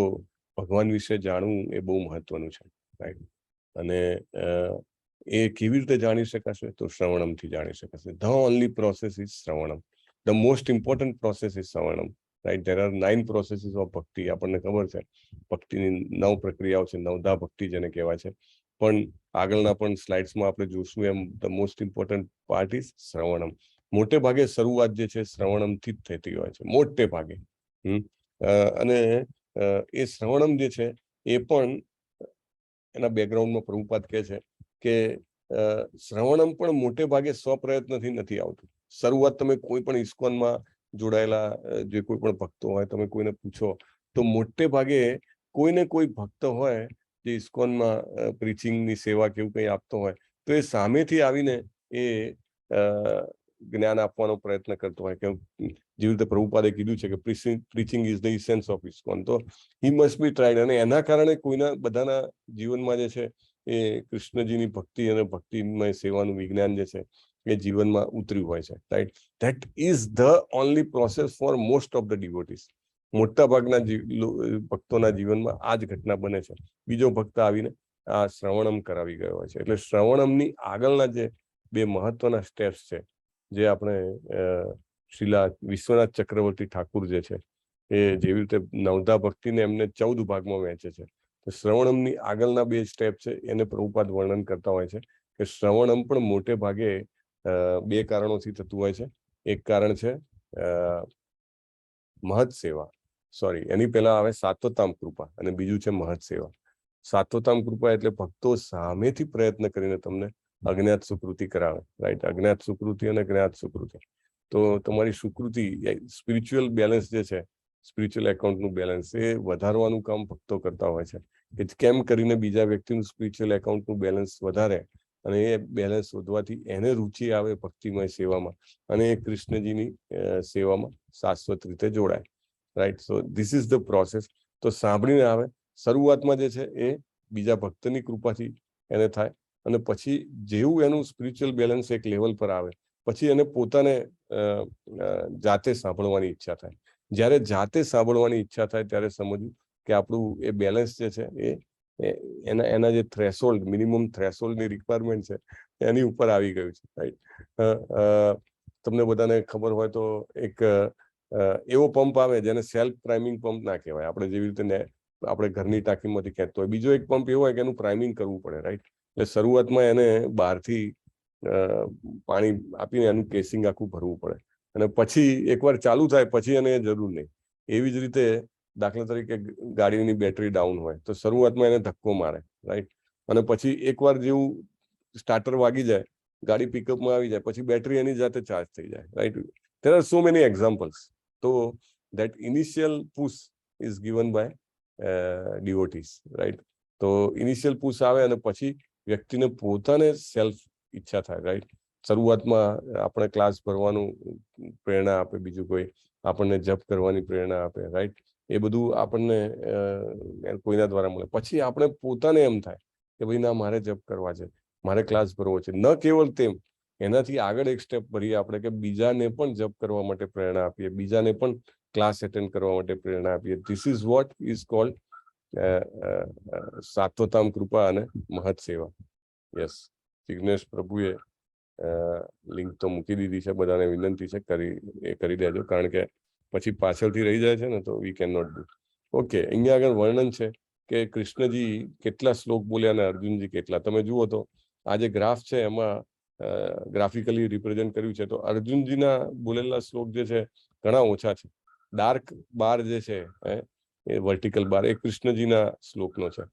ભગવાન વિશે જાણવું એ બહુ મહત્વનું છે, રાઈટ? અને એ કેવી રીતે જાણી શકાશે? તો શ્રવણમથી જાણી શકાશે. The only process is શ્રવણમ. The most important process is શ્રવણમ, right? There are nine processes of ભક્તિ. આપણને ખબર છે, ભક્તિની નવ પ્રક્રિયાઓ છે, નવધા ભક્તિ જેને કહેવાય છે. પણ આગળના પણ સ્લાઇડ્સમાં આપણે જોશું એમ, the most important part is શ્રવણમ. મોટે ભાગે શરૂઆત જે છે શ્રવણમથી જ થતી હોય છે મોટે ભાગે. હમ અને એ શ્રવણમ જે છે એ પણ એના બેકગ્રાઉન્ડમાં પ્રભુપાદ કહે છે કે શ્રવણમ પણ મોટે ભાગે સ્વપ્રયત્નથી નથી આવતું. શરૂઆત તમે કોઈ પણ ઇસ્કોનમાં જોડાયેલા જે કોઈ પણ ભક્તો હોય, તમે કોઈને પૂછો તો મોટે ભાગે કોઈને કોઈ ભક્ત હોય જે ઇસ્કોનમાં પ્રીચિંગની સેવા કે એવું કંઈ આપતો હોય, તો એ સામેથી આવીને એ જ્ઞાન આપવાનો પ્રયત્ન કરતો હોય કે જેવી રીતે પ્રભુપાદે કીધું છે કે "Preaching is the essence of ISKCON", તો he must be tried. અને એના કારણે કોઈના બધાના જીવનમાં જે છે એ કૃષ્ણજીની ભક્તિ અને ભક્તિમય સેવાનું વિજ્ઞાન જે છે એ જીવનમાં ઉતર્યું હોય છે, right? That is the only process for most of the devotees. મોટા ભાગના ભક્તોના જીવનમાં આ જ ઘટના બને છે. બીજો ભક્ત આવીને આ શ્રવણમ કરાવી ગયો હોય છે. એટલે શ્રવણમની આગળના જે બે મહત્વના સ્ટેપ્સ છે, જે આપણે શ્રીલા વિશ્વનાથ ચક્રવર્તી ઠાકુર જે છે એ જેવી રીતે નવધા ભક્તિને એમને 14 ભાગમાં વહેંચે છે, તો શ્રવણમની આગળના બે સ્ટેપ છે એને પ્રભુપાદ વર્ણન કરતા હોય છે કે શ્રવણમ પણ મોટે ભાગે બે કારણોથી થતું હોય છે. એક કારણ છે મહત સેવા. સોરી, એની પહેલા આવે સાત્વતામ કૃપા અને બીજું છે મહત સેવા. સાત્વતામ કૃપા એટલે ભક્તો સામેથી પ્રયત્ન કરીને તમને અજ્ઞાત સુકૃતિ કરાવે, રાઈટ? અજ્ઞાત સુકૃતિ અને જ્ઞાત સુકૃતિ. તો તમારી સુકૃતિ, સ્પિરિચ્યુઅલ બેલેન્સ જે છે, સ્પિરિચ્યુઅલ એકાઉન્ટનું બેલેન્સ, એ વધારવાનું કામ ભક્તો કરતા હોય છે કે કેમ કરીને બીજા વ્યક્તિનું સ્પિરિચ્યુઅલ એકાઉન્ટનું બેલેન્સ વધારે અને એ બેલેન્સ વધવાથી એને રુચિ આવે ભક્તિમય સેવામાં અને એ કૃષ્ણજીની સેવામાં શાશ્વત રીતે જોડાય, right? So this is the process. તો સાંભળીને આવે, શરૂઆતમાં જે છે એ બીજા ભક્તની કૃપાથી એને થાય અને પછી જેવું એનું સ્પિરિચ્યુઅલ બેલેન્સ એક લેવલ પર આવે, પછી એને પોતાને જાતે સાંભળવાની ઈચ્છા થાય. જ્યારે જાતે સાંભળવાની ઈચ્છા થાય ત્યારે સમજવું કે આપણું એ બેલેન્સ જે છે એ એના એના જે થ્રેશોલ્ડ, મિનિમમ થ્રેશોલ્ડની રિક્વાયરમેન્ટ છે, એની ઉપર આવી ગયું છે, રાઈટ? તમને બધાને ખબર હોય તો એક એવો પંપ આવે જેને સેલ્ફ પ્રાઇમિંગ પંપ ના કહેવાય. આપણે જેવી રીતે ને આપણે ઘરની ટાંકીમાંથી ખેંચતો હોય. બીજો એક પંપ એવો હોય કે એનું પ્રાઇમિંગ કરવું પડે, રાઈટ? એટલે શરૂઆતમાં એને બહારથી પાણી આપીને એનું કેસિંગ આખું ભરવું પડે અને પછી એકવાર ચાલુ થાય પછી એને જરૂર નહીં. એવી જ રીતે દાખલા તરીકે ગાડીની બેટરી ડાઉન હોય તો શરૂઆતમાં એને ધક્કો મારે, રાઈટ? અને પછી એકવાર જેવું સ્ટાર્ટર વાગી જાય, ગાડી પિકઅપમાં આવી જાય, પછી બેટરી એની જાતે ચાર્જ થઈ જાય, right? There are so many examples. તો that initial push is given by devotees, right? તો ઇનિશિયલ પુશ આવે અને પછી વ્યક્તિને પોતાને સેલ્ફ ઈચ્છા થાય, રાઈટ? શરૂઆતમાં આપણે ક્લાસ ભરવાનું પ્રેરણા આપે, બીજું કોઈ આપણને જપ કરવાની પ્રેરણા આપે, રાઈટ? એ બધું આપણને કોઈના દ્વારા મળે. પછી આપણે પોતાને એમ થાય કે ભાઈ ના, મારે જપ કરવા છે, મારે ક્લાસ ભરવો છે. ન કેવળ તેમ, એનાથી આગળ એક સ્ટેપ ભરીએ આપણે કે બીજાને પણ જપ કરવા માટે પ્રેરણા આપીએ, બીજાને પણ ક્લાસ એટેન્ડ કરવા માટે પ્રેરણા આપીએ. This is what is called સાત્વતામ કૃપા અને મહત સેવા. યસ, જિગ્નેશ પ્રભુએ લિંક તો મૂકી દીધી છે. બધાને વિનંતી છે, કરી એ કરી દેજો, કારણ કે પછી પાછળથી રહી જાય છે ને તો we can not do. Okay, અહીંયા આગળ વર્ણન છે કે કૃષ્ણજી કેટલા શ્લોક બોલ્યા અને અર્જુનજી કેટલા. તમે જુઓ તો આ જે ગ્રાફ છે એમાં ગ્રાફિકલી રિપ્રેઝેન્ટ કર્યું છે, તો અર્જુનજીના બોલેલા શ્લોક જે છે ઘણા ઓછા છે. ડાર્ક બાર જે છે એ વર્ટિકલ બાર, એ કૃષ્ણજીના શ્લોકનો છે.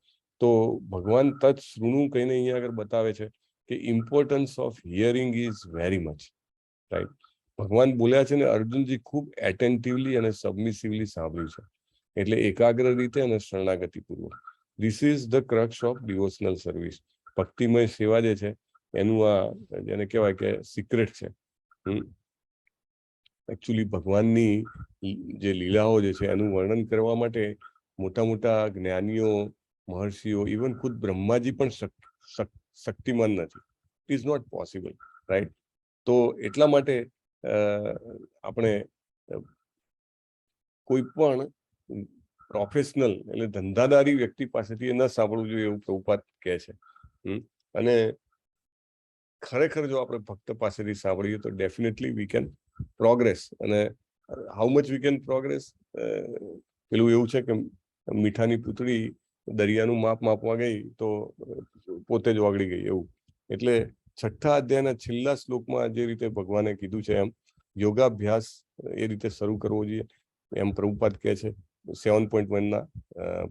તો ભગવાન તત્ શૃણુ કહીને અહીંયા આગળ બતાવે છે કે importance of hearing is very much, right? ભગવાન બોલ્યા છે ને અર્જુનજી ખૂબ એટેન્ટિવલી અને સબમિસિવલી સાંભળ્યું છે, એટલે એકાગ્ર રીતે અને શરણાગતિપૂર્વક. This is the crux of devotional service. ભક્તિમય સેવા જે છે એનું આ જેને કહેવાય કે સિક્રેટ છે. એકચ્યુઅલી ભગવાનની જે લીલાઓ જે છે એનું વર્ણન કરવા માટે મોટા મોટા જ્ઞાનીઓ, મહર્ષિઓ, ઇવન ખુદ બ્રહ્માજી પણ શક્તિમાન નથી. It is not possible, right? તો એટલા માટે આપણે કોઈ પણ પ્રોફેશનલ એટલે ધંધાદારી વ્યક્તિ પાસેથી એ ન સાંભળવું જોઈએ એવું પ્રભુપાદ કહે છે. અને ખરેખર જો આપણે ભક્ત પાસેથી સાંભળીએ તો ડેફિનેટલી we can progress. અને how much we can progress? પેલું એવું છે કે મીઠાની પૂતળી દરિયાનું માપ માપવા ગઈ તો પોતે જ ઓગળી ગઈ એવું. એટલે છઠ્ઠા અધ્યાયના છેલ્લા શ્લોકમાં જે રીતે ભગવાને કીધું છે એમ યોગાભ્યાસ એ રીતે શરૂ કરવો જોઈએ એમ પ્રભુપાદ કહે છે. 7.1ના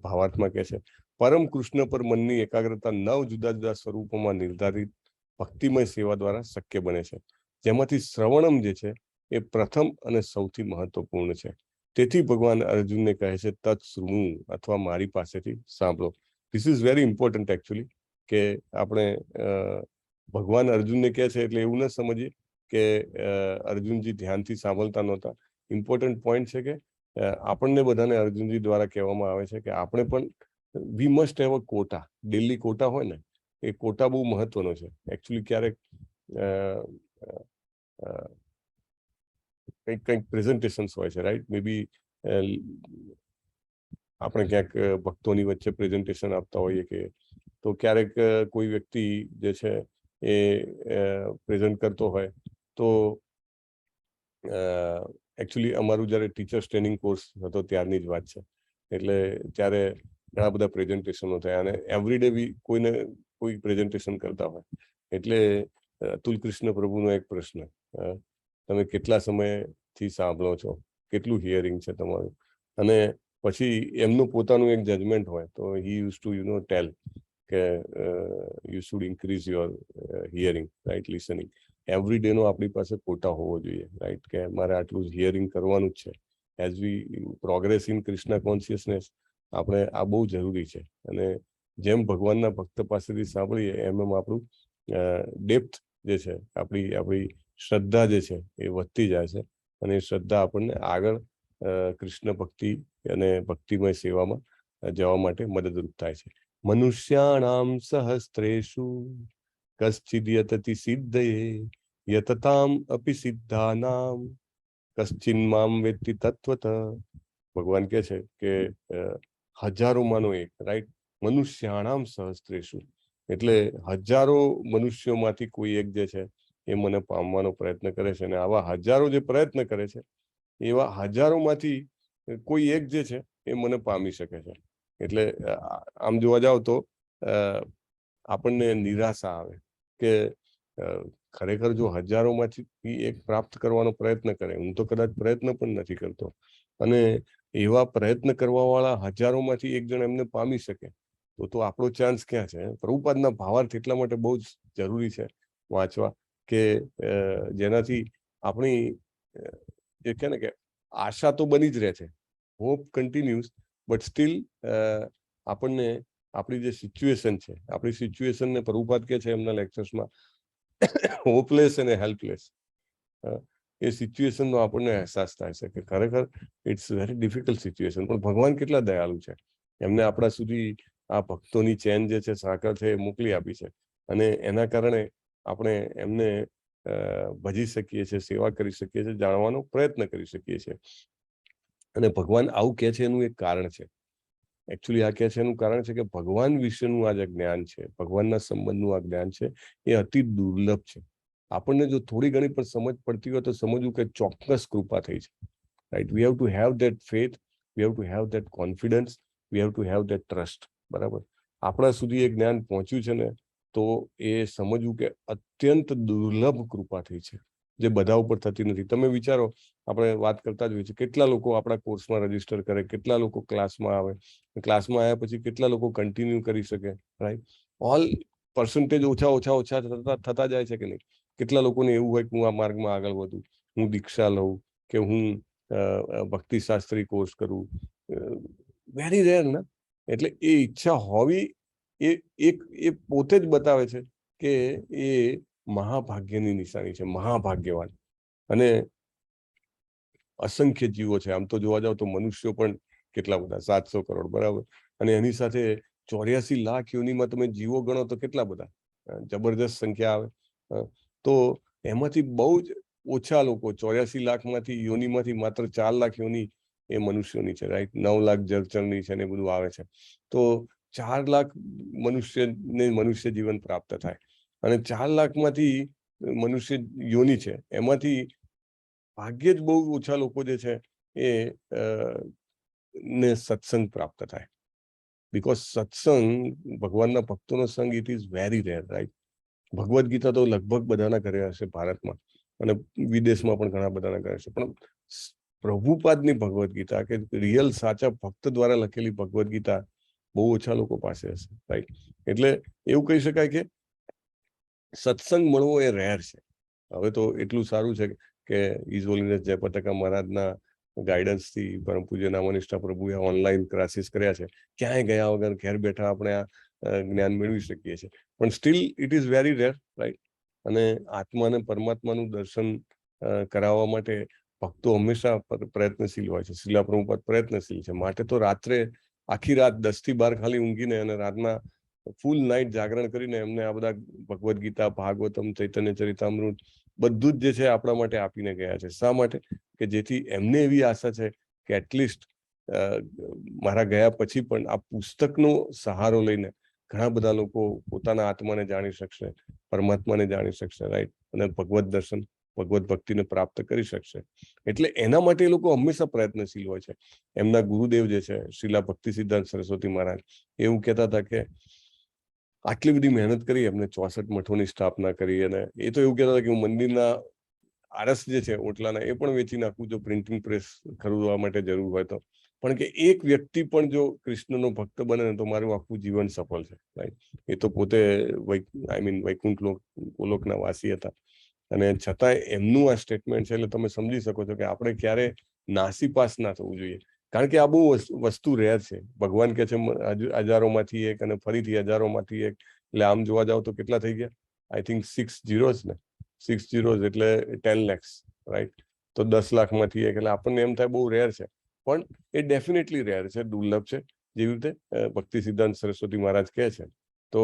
ભાવાર્થમાં કહે છે, પરમ કૃષ્ણ પર મનની એકાગ્રતા નવ જુદા જુદા સ્વરૂપોમાં નિર્ધારિત ભક્તિમય સેવા દ્વારા શક્ય બને છે, જેમાંથી શ્રવણમ જે છે એ પ્રથમ અને સૌથી મહત્વપૂર્ણ છે. તેથી ભગવાન અર્જુનને કહે છે, તત્ શૃણુ અથવા મારી પાસેથી સાંભળો. This is very important actually, કે આપણે ભગવાન અર્જુનને કહે છે એટલે એવું ન સમજીએ કે અર્જુનજી ધ્યાનથી સાંભળતા નહોતા. ઇમ્પોર્ટન્ટ પોઈન્ટ છે કે આપણને બધાને અર્જુનજી દ્વારા કહેવામાં આવે છે કે આપણે પણ we must have a quota, daily quota હોય ને, એ કોટા બહુ મહત્વનો છે એકચ્યુઅલી. ક્યારેક અ, અ, અ, કંઈક કંઈક પ્રેઝન્ટેશન્સ હોય છે, રાઈટ? મે બી આપણે ક્યાંક ભક્તોની વચ્ચે પ્રેઝન્ટેશન આપતા હોઈએ કે તો ક્યારેક કોઈ વ્યક્તિ જે છે એ પ્રેઝન્ટ કરતો હોય તો એકચ્યુઅલી અમારું જ્યારે ટીચર્સ ટ્રેનિંગ કોર્સ હતો ત્યારની જ વાત છે. એટલે ત્યારે ઘણા બધા પ્રેઝન્ટેશનો થયા અને એવરી ડે બી કોઈને કોઈ પ્રેઝન્ટેશન કરતા હોય. એટલે અતુલ કૃષ્ણ પ્રભુનો એક પ્રશ્ન, તમે કેટલા સમયથી સાંભળો છો, કેટલું હિયરિંગ છે તમારું? અને પછી એમનું પોતાનું એક જજમેન્ટ હોય, તો he used to tell કે you should increase your hearing, right, listening. Every ડેનો આપણી પાસે કોટા હોવો જોઈએ, રાઈટ, કે મારે આટલું હિયરિંગ કરવાનું જ છે. As we progress in Krishna consciousness, આપણે આ બહુ જરૂરી છે. અને જેમ ભગવાનના ભક્ત પાસેથી સાંભળીએ એમ એમ આપણું ડેપ્થ જે છે, આપણી આપણી શ્રદ્ધા જે છે એ વધતી જાય છે અને એ શ્રદ્ધા આપણને આગળ કૃષ્ણ ભક્તિ અને ભક્તિમય સેવામાં જવા માટે મદદરૂપ થાય છે. મનુષ્યાણામ સહસ્ત્રેષુ કશ્ચિદ યતતિ સિદ્ધયે, યતતામ અપિ સિદ્ધાનામ કશ્ચિન મામ વેત્તિ તત્વત. ભગવાન કહે છે કે હજારોમાંનો એક, રાઈટ? મનુષ્યાણામ સહસ્ત્રેષુ, એટલે હજારો મનુષ્યોમાંથી કોઈ એક જે છે એ મને પામવાનો પ્રયત્ન કરે છે અને આવા હજારો જે પ્રયત્ન કરે છે, એવા હજારોમાંથી કોઈ એક જે છે એ મને પામી શકે છે. એટલે આમ જોવા જાવ તો આપણને નિરાશા આવે કે ખરેખર જો હજારોમાંથી એક પ્રાપ્ત કરવાનો પ્રયત્ન કરે, હું તો કદાચ પ્રયત્ન પણ નથી કરતો, અને એવા પ્રયત્ન કરવાવાળા હજારોમાંથી એક જણ એમને પામી શકે, તો તો આપણો ચાન્સ ક્યાં છે? પ્રભુપાદના ભાવાર્થ એટલા માટે બહુ જ જરૂરી છે વાંચવા કે જેનાથી આપણી જે કહે ને કે આશા તો બની જ રહે છે, હોપ કન્ટિન્યુઝ, બટ સ્ટીલ આપણને આપણી જે સિચ્યુએશન છે, આપણી સિચ્યુએશનને પ્રભુપાદ કે છે એમના લેક્ચર્સમાં, હોપલેસ અને હેલ્પલેસ, એ સિચ્યુએશનનો આપણને અહેસાસ થાય છે કે ખરેખર it's very difficult situation. પણ ભગવાન કેટલા દયાળુ છે, એમને આપણા સુધી આ ભક્તોની ચેન જે છે, સાંકળ છે, એ મોકલી આપી છે અને એના કારણે આપણે એમને ભજી શકીએ છીએ, સેવા કરી શકીએ છીએ, જાણવાનો પ્રયત્ન કરી શકીએ છીએ. અને ભગવાન આવું કહે છે એનું એક કારણ છે. એકચ્યુઅલી આ કહે છે એનું કારણ છે કે ભગવાન વિશેનું આ જે જ્ઞાન છે, ભગવાનના સંબંધનું આ જ્ઞાન છે, એ અતિ દુર્લભ છે. આપણને જો થોડી ઘણી પણ સમજ પડતી હોય તો સમજવું કે ચોક્કસ કૃપા થઈ છે, right? We have to have that faith, we have to have that confidence, we have to have that trust, બરાબર? આપણા સુધી એ જ્ઞાન પહોંચ્યું છે ને, તો એ સમજવું કે અત્યંત દુર્લભ કૃપા થઈ છે, જે બધા ઉપર થતી નથી. તમે વિચારો, આપણે વાત કરતા જ હોઈએ છીએ, કેટલા લોકો આપણા કોર્સમાં રજીસ્ટર કરે, કેટલા લોકો ક્લાસમાં આવે, ક્લાસમાં આવ્યા પછી કેટલા લોકો કન્ટિન્યુ કરી શકે, રાઈટ? ઓલ પર્સન્ટેજ ઓછા ઓછા ઓછા થતા થતા જાય છે કે નહીં? કેટલા લોકોને એવું હોય કે હું આ માર્ગમાં આગળ વધું, હું દીક્ષા લઉં કે હું ભક્તિ શાસ્ત્રી કોર્સ કરું? વેરી રેર ના? એટલે એ ઈચ્છા હોવી એ એક એ પોતે જ બતાવે છે કે એ મહાભાગ્યની નિશાની છે, મહાભાગ્યવાન. અને અસંખ્ય જીવો છે. આમ તો જોવા જાવ તો મનુષ્યો પણ કેટલા બધા, 700 કરોડ, બરાબર? અને એની સાથે 84 લાખ યોનીમાં તમે જીવો ગણો તો કેટલા બધા, જબરજસ્ત સંખ્યા આવે. તો એમાંથી બહુ જ ઓછા લોકો, 84 લાખમાંથી, યોનીમાંથી માત્ર 4 લાખ યોની એ મનુષ્યોની છે, રાઈટ? 9 લાખ જળચરની છે ને એ બધું આવે છે. તો 4 લાખ મનુષ્યને મનુષ્ય જીવન પ્રાપ્ત થાય અને 4 લાખમાંથી મનુષ્ય યોની છે, એમાંથી ભાગ્યે જ બહુ ઓછા લોકો જે છે એ ને સત્સંગ પ્રાપ્ત થાય, because સત્સંગ, ભગવાનના ભક્તોનો સંગ, it is very rare, right? Bhagavad Gita તો લગભગ બધાના ઘરે હશે ભારતમાં અને વિદેશમાં પણ ઘણા બધાના ઘરે હશે, પણ પ્રભુપાદની ભગવદ્ ગીતા કે રિયલ સાચા ભક્ત દ્વારા લખેલી ભગવદ્ ગીતા બહુ ઓછા લોકો પાસે હશે, રાઈટ? એટલે એવું કહી શકાય કે સત્સંગ મળવો એ રેર છે. હવે તો એટલું સારું છે કે his Holiness જયપતાકા મહારાજના ગાઈડન્સથી પરમ પૂજ્ય નામનિષ્ઠા પ્રભુએ ઓનલાઈન ક્લાસીસ કર્યા છે. ક્યાંય ગયા વગર ઘેર બેઠા આપણે આ જ્ઞાન મેળવી શકીએ છીએ, પણ still it is very rare, right? અને આત્મા અને પરમાત્માનું દર્શન કરાવવા માટે ભક્તો હંમેશા પ્રયત્નશીલ હોય છે. શ્રીલા પ્રભુપાદ પ્રયત્નશીલ છે, માટે તો રાત્રે આખી રાત 10થી 12 ખાલી ઊંઘીને અને રાતના ફૂલ નાઇટ જાગરણ કરીને એમને આ બધા ભગવદ્ ગીતા, ભાગવતમ, ચૈતન્ય ચરિતામૃત બધું જ જે છે આપણા માટે આપીને ગયા છે. શા માટે? કે જેથી એમને એવી આશા છે કે એટલીસ્ટ મારા ગયા પછી પણ આ પુસ્તકનો સહારો લઈને ઘણા બધા લોકો પોતાના આત્માને જાણી શકશે, પરમાત્માને જાણી શકશે, રાઈટ? અને ભગવદ્ દર્શન, ભગવદ્ ભક્તિને પ્રાપ્ત કરી શકશે. એટલે એના માટે એ લોકો હંમેશા પ્રયત્નશીલ હોય છે. એમના ગુરુદેવ જે છે, શ્રીલા ભક્તિ સિદ્ધાંત સરસ્વતી મહારાજ, એવું કહેતા હતા કે આટલી બધી મહેનત કરી એમને, 64 મઠોની સ્થાપના કરી અને એ તો એવું કહેતા હતા કે હું મંદિરના આરસ જે છે ઓટલાના એ પણ વેચી નાખું જો પ્રિન્ટિંગ પ્રેસ ખરીદવા માટે જરૂર હોય તો. પણ કે એક વ્યક્તિ પણ જો કૃષ્ણનો ભક્ત બને ને, તો મારું આખું જીવન સફળ છે, રાઈટ? એ તો પોતે, I mean, Vaikuntha લોક, ગોલોકના વાસી હતા અને છતાંય એમનું આ સ્ટેટમેન્ટ છે. એટલે તમે સમજી શકો છો કે આપણે ક્યારે નાસીપાસ ના થવું જોઈએ, કારણ કે આ બહુ વસ્તુ રેર છે. ભગવાન કહે છે હજારોમાંથી એક અને ફરીથી હજારોમાંથી એક. એટલે આમ જોવા જાવ તો કેટલા થઈ ગયા? I think six zeros ને, સિક્સ જીરોઝ એટલે 10 લેક્સ, રાઈટ? તો 10 લાખમાંથી એક. એટલે આપણને એમ થાય બહુ રેર છે, પણ એ ડેફિનેટલી રેર છે, દુર્લભ છે, જેવી રીતે ભક્તિ સિદ્ધાંત સરસ્વતી મહારાજ કહે છે. તો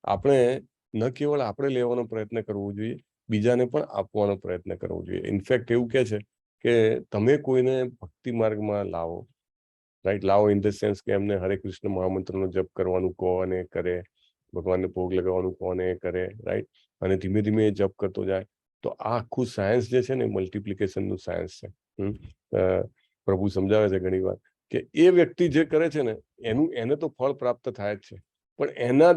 આપણે ન કેવળ આપણે લેવાનો પ્રયત્ન કરવો જોઈએ, બીજાને પણ આપવાનો પ્રયત્ન કરવો જોઈએ. ઇનફેક્ટ એવું કહે છે કે તમે કોઈને ભક્તિ માર્ગમાં લાવો, રાઈટ? લાવો ઇન the sense કે એમને હરે કૃષ્ણ મહામંત્રનો જપ કરવાનું કહો અને એ કરે, ભગવાનને ભોગ લગાવવાનું કહો અને એ કરે, રાઈટ? અને ધીમે ધીમે એ જપ કરતો જાય, તો આ આખું સાયન્સ જે છે ને, મલ્ટિપ્લિકેશનનું સાયન્સ છે. પ્રભુ સમજાવે છે ઘણી વાર કે એ વ્યક્તિ જે કરે છે ને, એનું એને તો ફળ પ્રાપ્ત થાય જ છે, પણ એના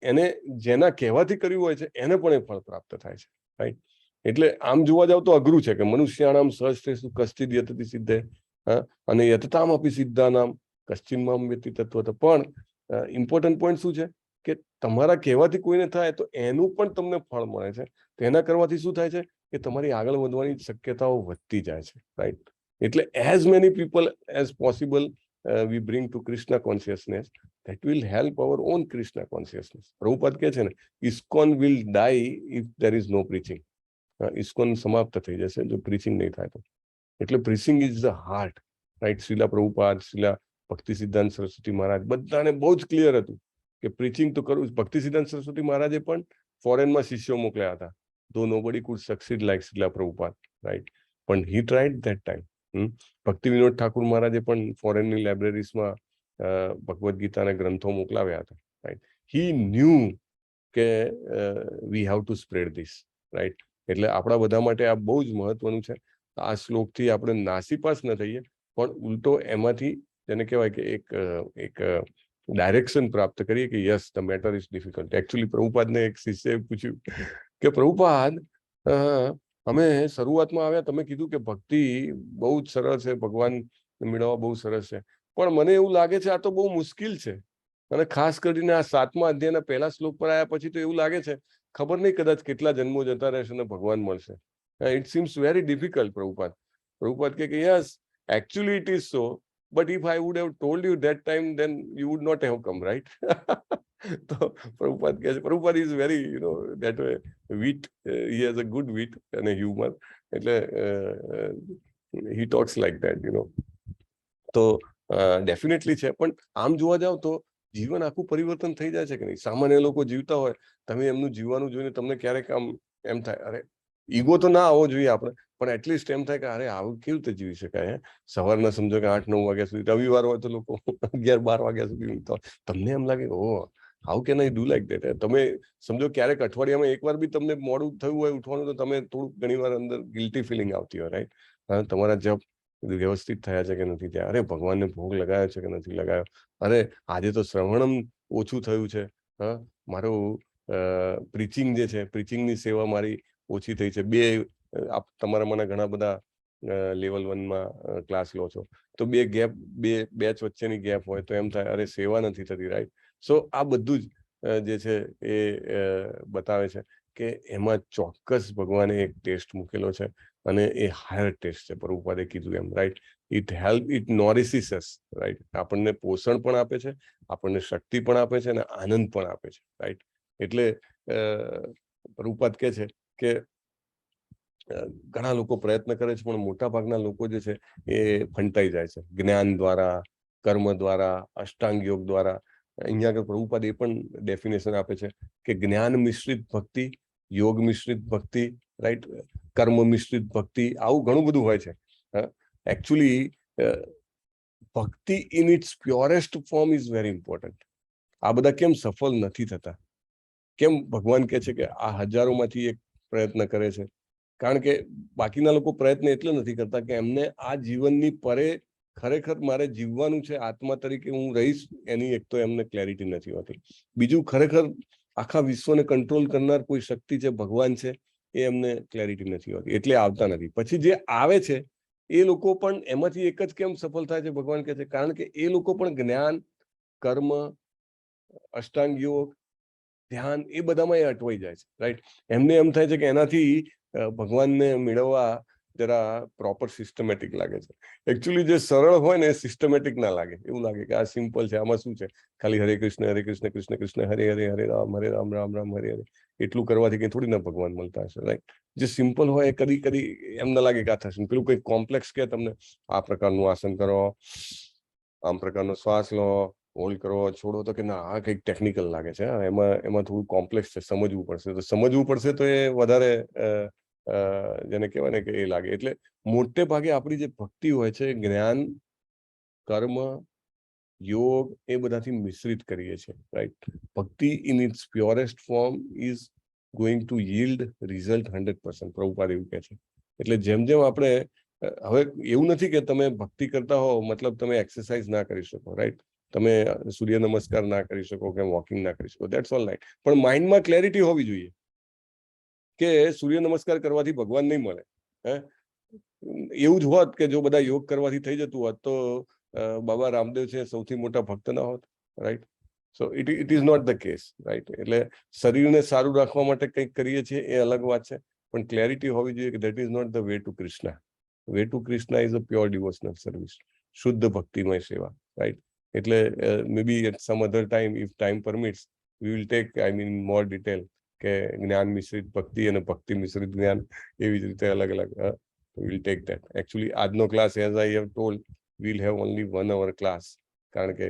એને જેના કહેવાથી કર્યું હોય છે એને પણ એ ફળ પ્રાપ્ત થાય છે, રાઈટ? એટલે આમ જોવા જાવ તો અઘરું છે કે મનુષ્યાણામ સહસ્રેષુ કશ્ચિદ યતતિ સિદ્ધયે, હા, અને યતતામ અપી સિદ્ધાનામ કશ્ચિન્મામ વેત્તિ તત્વતઃ. પણ ઇમ્પોર્ટન્ટ પોઈન્ટ શું છે કે તમારા કહેવાથી કોઈને થાય તો એનું પણ તમને ફળ મળે છે. તો એના કરવાથી શું થાય છે કે તમારી આગળ વધવાની શક્યતાઓ વધતી જાય છે, રાઈટ? એટલે as many people as possible we bring to Krishna consciousness, that will help our own Krishna consciousness. Prabhupada કહે છે ને, "ISKCON will die if there is no preaching." ISKCON સમાપ્ત થઈ જશે જો પ્રીચિંગ નહીં થાય તો. એટલે preaching is the heart, right? Srila Prabhupada, Srila ભક્તિ સિદ્ધાંત સરસ્વતી મહારાજ, બધાને બહુ જ ક્લિયર હતું કે પ્રીચિંગ તો કરવું. ભક્તિ સિદ્ધાંત સરસ્વતી મહારાજે પણ ફોરેનમાં શિષ્યો મોકલ્યા હતા, though nobody could succeed like Srila Prabhupada, right? પણ he tried that time. ભક્તિ વિનોદ ઠાકુર મહારાજે પણ ફોરેનની લાઇબ્રેરીઝમાં ભગવદ્ ગીતાના ગ્રંથો મોકલાવ્યા હતા, રાઈટ? He knew કે we have to spread this, right? એટલે આપણા બધા માટે આ બહુ જ મહત્વનું છે. આ શ્લોકથી આપણે નાસીપાસ ન થઈએ, પણ ઉલટો એમાંથી જેને કહેવાય કે એક ડાયરેક્શન પ્રાપ્ત કરીએ કે yes, the matter is difficult actually. પ્રભુપાદને એક શિષ્યએ પૂછ્યું કે પ્રભુપાદ, અમે શરૂઆતમાં આવ્યા, તમે કીધું કે ભક્તિ બહુ જ સરળ છે, ભગવાન મેળવવા બહુ સરસ છે, પણ મને એવું લાગે છે આ તો બહુ મુશ્કેલ છે અને ખાસ કરીને આ સાતમા અધ્યાયના પહેલા શ્લોક પર આવ્યા પછી તો એવું લાગે છે, ખબર નહીં કદાચ કેટલા જન્મો જતા રહેશે અને ભગવાન મળશે. It seems very difficult, Prabhupada. Prabhupada કે yes, actually it is so, but if I would have told you that time, then you would not have come, right? તો પ્રભુપાદ કહે છે, Prabhupada is very that way wit, he has a good wit અને humour, એટલે he talks like that. તો definitely છે, પણ આમ જોવા જાવ તો જીવન આખું પરિવર્તન થઈ જાય છે કે નહીં? સામાન્ય લોકો જીવતા હોય, તમે એમનું જીવવાનું જોઈને તમને ક્યારેક આમ એમ થાય, અરે, ઈગો તો ના આવવો જોઈએ આપણે, પણ એટલીસ્ટ એમ થાય કે અરે, આવું કેવી રીતે જીવી શકાય, હે? સવારના સમજો કે 8-9 વાગ્યા સુધી, રવિવાર હોય તો લોકો 11-12 વાગ્યા સુધી ઊંઘતા હોય. તમને એમ લાગે, oh, how can I do like that? તમે સમજો ક્યારેક અઠવાડિયામાં એકવાર બી તમને મોડું થયું હોય ઉઠવાનું, તો તમે થોડુંક ઘણી વાર અંદર ગિલ્ટી ફિલિંગ આવતી હોય, રાઈટ? તમારા જપ વ્યવસ્થિત થયા છે કે નથી થયા? અરે, ભગવાનને ભોગ લગાવ્યો છે કે નથી લગાવ્યો? અરે, આજે તો શ્રવણમ ઓછું થયું છે, હા, મારું પ્રીચિંગ જે છે, પ્રીચિંગની સેવા મારી ઓછી થઈ છે. બે આપ તમારા મને ઘણા બધા લેવલ 1માં ક્લાસ લો છો, તો બે ગેપ, બે બેચ વચ્ચેની ગેપ હોય તો એમ થાય, અરે, સેવા નથી થતી, રાઈટ? સો આ બધું જ જે છે એ બતાવે છે કે એમાં ચોક્કસ ભગવાને એક ટેસ્ટ મૂકેલો છે અને એ હાયર ટેસ્ટ છે, પ્રભુપાદે કીધું એમ, right? It help, it nourishes us, right? આપણને પોષણ પણ આપે છે, આપણને શક્તિ પણ આપે છે અને આનંદ પણ આપે છે, રાઈટ? એટલે પ્રભુપાદ કહે છે કે ઘણા લોકો પ્રયત્ન કરે છે, પણ મોટા ભાગના લોકો જે છે એ ફંટાઈ જાય છે જ્ઞાન દ્વારા, કર્મ દ્વારા, અષ્ટાંગ યોગ દ્વારા. અહીંયા આગળ પ્રભુપાદ એ પણ ડેફિનેશન આપે છે કે જ્ઞાન મિશ્રિત ભક્તિ, યોગ મિશ્રિત ભક્તિ, રાઈટ, કર્મ મિશ્રિત ભક્તિ, આવું ઘણું બધું હોય છે. એકચ્યુઅલી ભક્તિ in its purest form is very important. આ બધા કેમ સફળ નથી થતા? કેમ ભગવાન કહે છે કે આ હજારોમાંથી એક પ્રયત્ન કરે છે? કારણ કે બાકીના લોકો પ્રયત્ન એટલે નથી કરતા કે એમને આ જીવનની પરે ખરેખર મારે જીવવાનું છે, આત્મા તરીકે હું રહીશ, એની એક તો એમને ક્લેરિટી નથી હોતી. બીજું, ખરેખર આખા વિશ્વને કંટ્રોલ કરનાર કોઈ શક્તિ છે, ભગવાન છે, એ એમને ક્લેરિટી નથી હોતી, એટલે આવતા નથી. પછી જે આવે છે એ લોકો પણ એમાંથી એક જ કેમ સફળ થાય છે? ભગવાન કહે છે, કારણ કે એ લોકો પણ જ્ઞાન, કર્મ, અષ્ટાંગ યોગ, ધ્યાન એ બધામાં એ અટવાઈ જાય છે, રાઈટ? એમને એમ થાય છે કે એનાથી ભગવાનને મેળવવા જરા પ્રોપર સિસ્ટમેટિક લાગે છે. એકચ્યુઅલી જે સરળ હોય ને એ સિસ્ટમેટિક ના લાગે. એવું લાગે કે આ સિમ્પલ છે, આમાં શું છે? ખાલી હરે કૃષ્ણ હરે કૃષ્ણ કૃષ્ણ કૃષ્ણ હરે હરે, હરે રામ હરે રામ રામ રામ હરે હરે, એટલું કરવાથી કંઈ થોડી ના ભગવાન મળતા હશે, રાઈટ? જે સિમ્પલ હોય એ કદી કદી એમ ના લાગે કે આ થશે. પેલું કંઈક કોમ્પ્લેક્સ કે તમને આ પ્રકારનું આસન કરો, આમ પ્રકારનો શ્વાસ લો, હોલ્ડ કરો, છોડો, તો કે ના, આ કંઈક ટેકનિકલ લાગે છે, હા, એમાં એમાં થોડું કોમ્પ્લેક્સ છે, સમજવું પડશે. તો સમજવું પડશે તો એ વધારે જેને કહેવાય ને કે એ લાગે. એટલે મોટે ભાગે આપણી જે ભક્તિ હોય છે, જ્ઞાન, કર્મ, યોગ એ બધાથી મિશ્રિત કરીએ છીએ, રાઈટ? ભક્તિ in its purest form is going to yield result 100%, Prabhupada એવું કહે છે. એટલે જેમ જેમ આપણે હવે એવું નથી કે તમે ભક્તિ કરતા હો મતલબ તમે એક્સરસાઇઝ ના કરી શકો, રાઈટ? તમે સૂર્ય નમસ્કાર ના કરી શકો કે વોકિંગ ના કરી શકો, that's all right. પણ માઇન્ડમાં ક્લેરિટી હોવી જોઈએ કે સૂર્ય નમસ્કાર કરવાથી ભગવાન નહીં મળે. હે, એવું જ હોત કે જો બધા યોગ કરવાથી થઈ જતું હોત તો બાબા રામદેવ છે સૌથી મોટા ભક્ત ના હોત, right? So it is not the case, right? એટલે શરીરને સારું રાખવા માટે કંઈક કરીએ છીએ એ અલગ વાત છે, પણ ક્લેરિટી હોવી જોઈએ કે that is not the way to Krishna. Way to Krishna is a pure devotional service, શુદ્ધ ભક્તિમય સેવા, રાઈટ? એટલે maybe at some other time, if time permits, we will take, I mean, more detail કે જ્ઞાન મિશ્રિત ભક્તિ અને ભક્તિ મિશ્રિત જ્ઞાન, એવી જ રીતે અલગ અલગ will take that. Actually આજનો class, as I have told, we'll have only one hour class, કારણ કે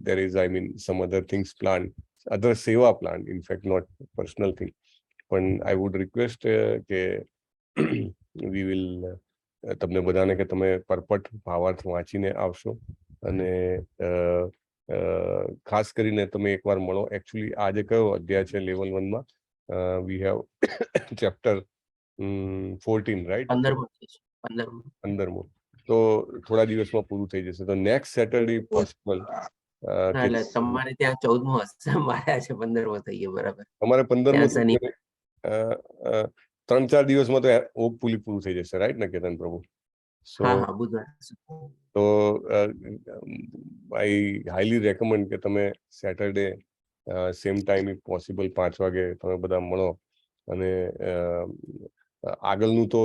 there is, I mean, some other things planned, other seva planned, in fact, not personal thing. પણ I would request કે we will તમને બધાને કે તમે પર્પોર્ટ, ભાવાર્થ વાંચીને આવશો અને ખાસ કરીને તમે એકવાર મળો. એકચ્યુઅલી આજે કયો અધ્યાય છે લેવલ વનમાં? We have chapter 14, right? 15મો છે, 15મો. 15મો તો થોડા દિવસમાં પૂરું થઈ જશે, તો નેક્સ્ટ સેટરડે પોસિબલ? ના, એટલે તમારે ત્યાં 14મો હશે, મારે આજે 15મો થઈ ગયો, બરાબર? તમારે 15મો. ત્યાં શનિ. 3-4 દિવસમાં તો હોપફુલી પૂરું થઈ જશે, રાઈટ ને કેતન પ્રભુ? સો હા હા બુધવાર. તો આઈ હાઈલી રેકમેન્ડ કે તમે Saturday same time, if possible, 5 વાગે તમે બધા મળો અને આગળનું તો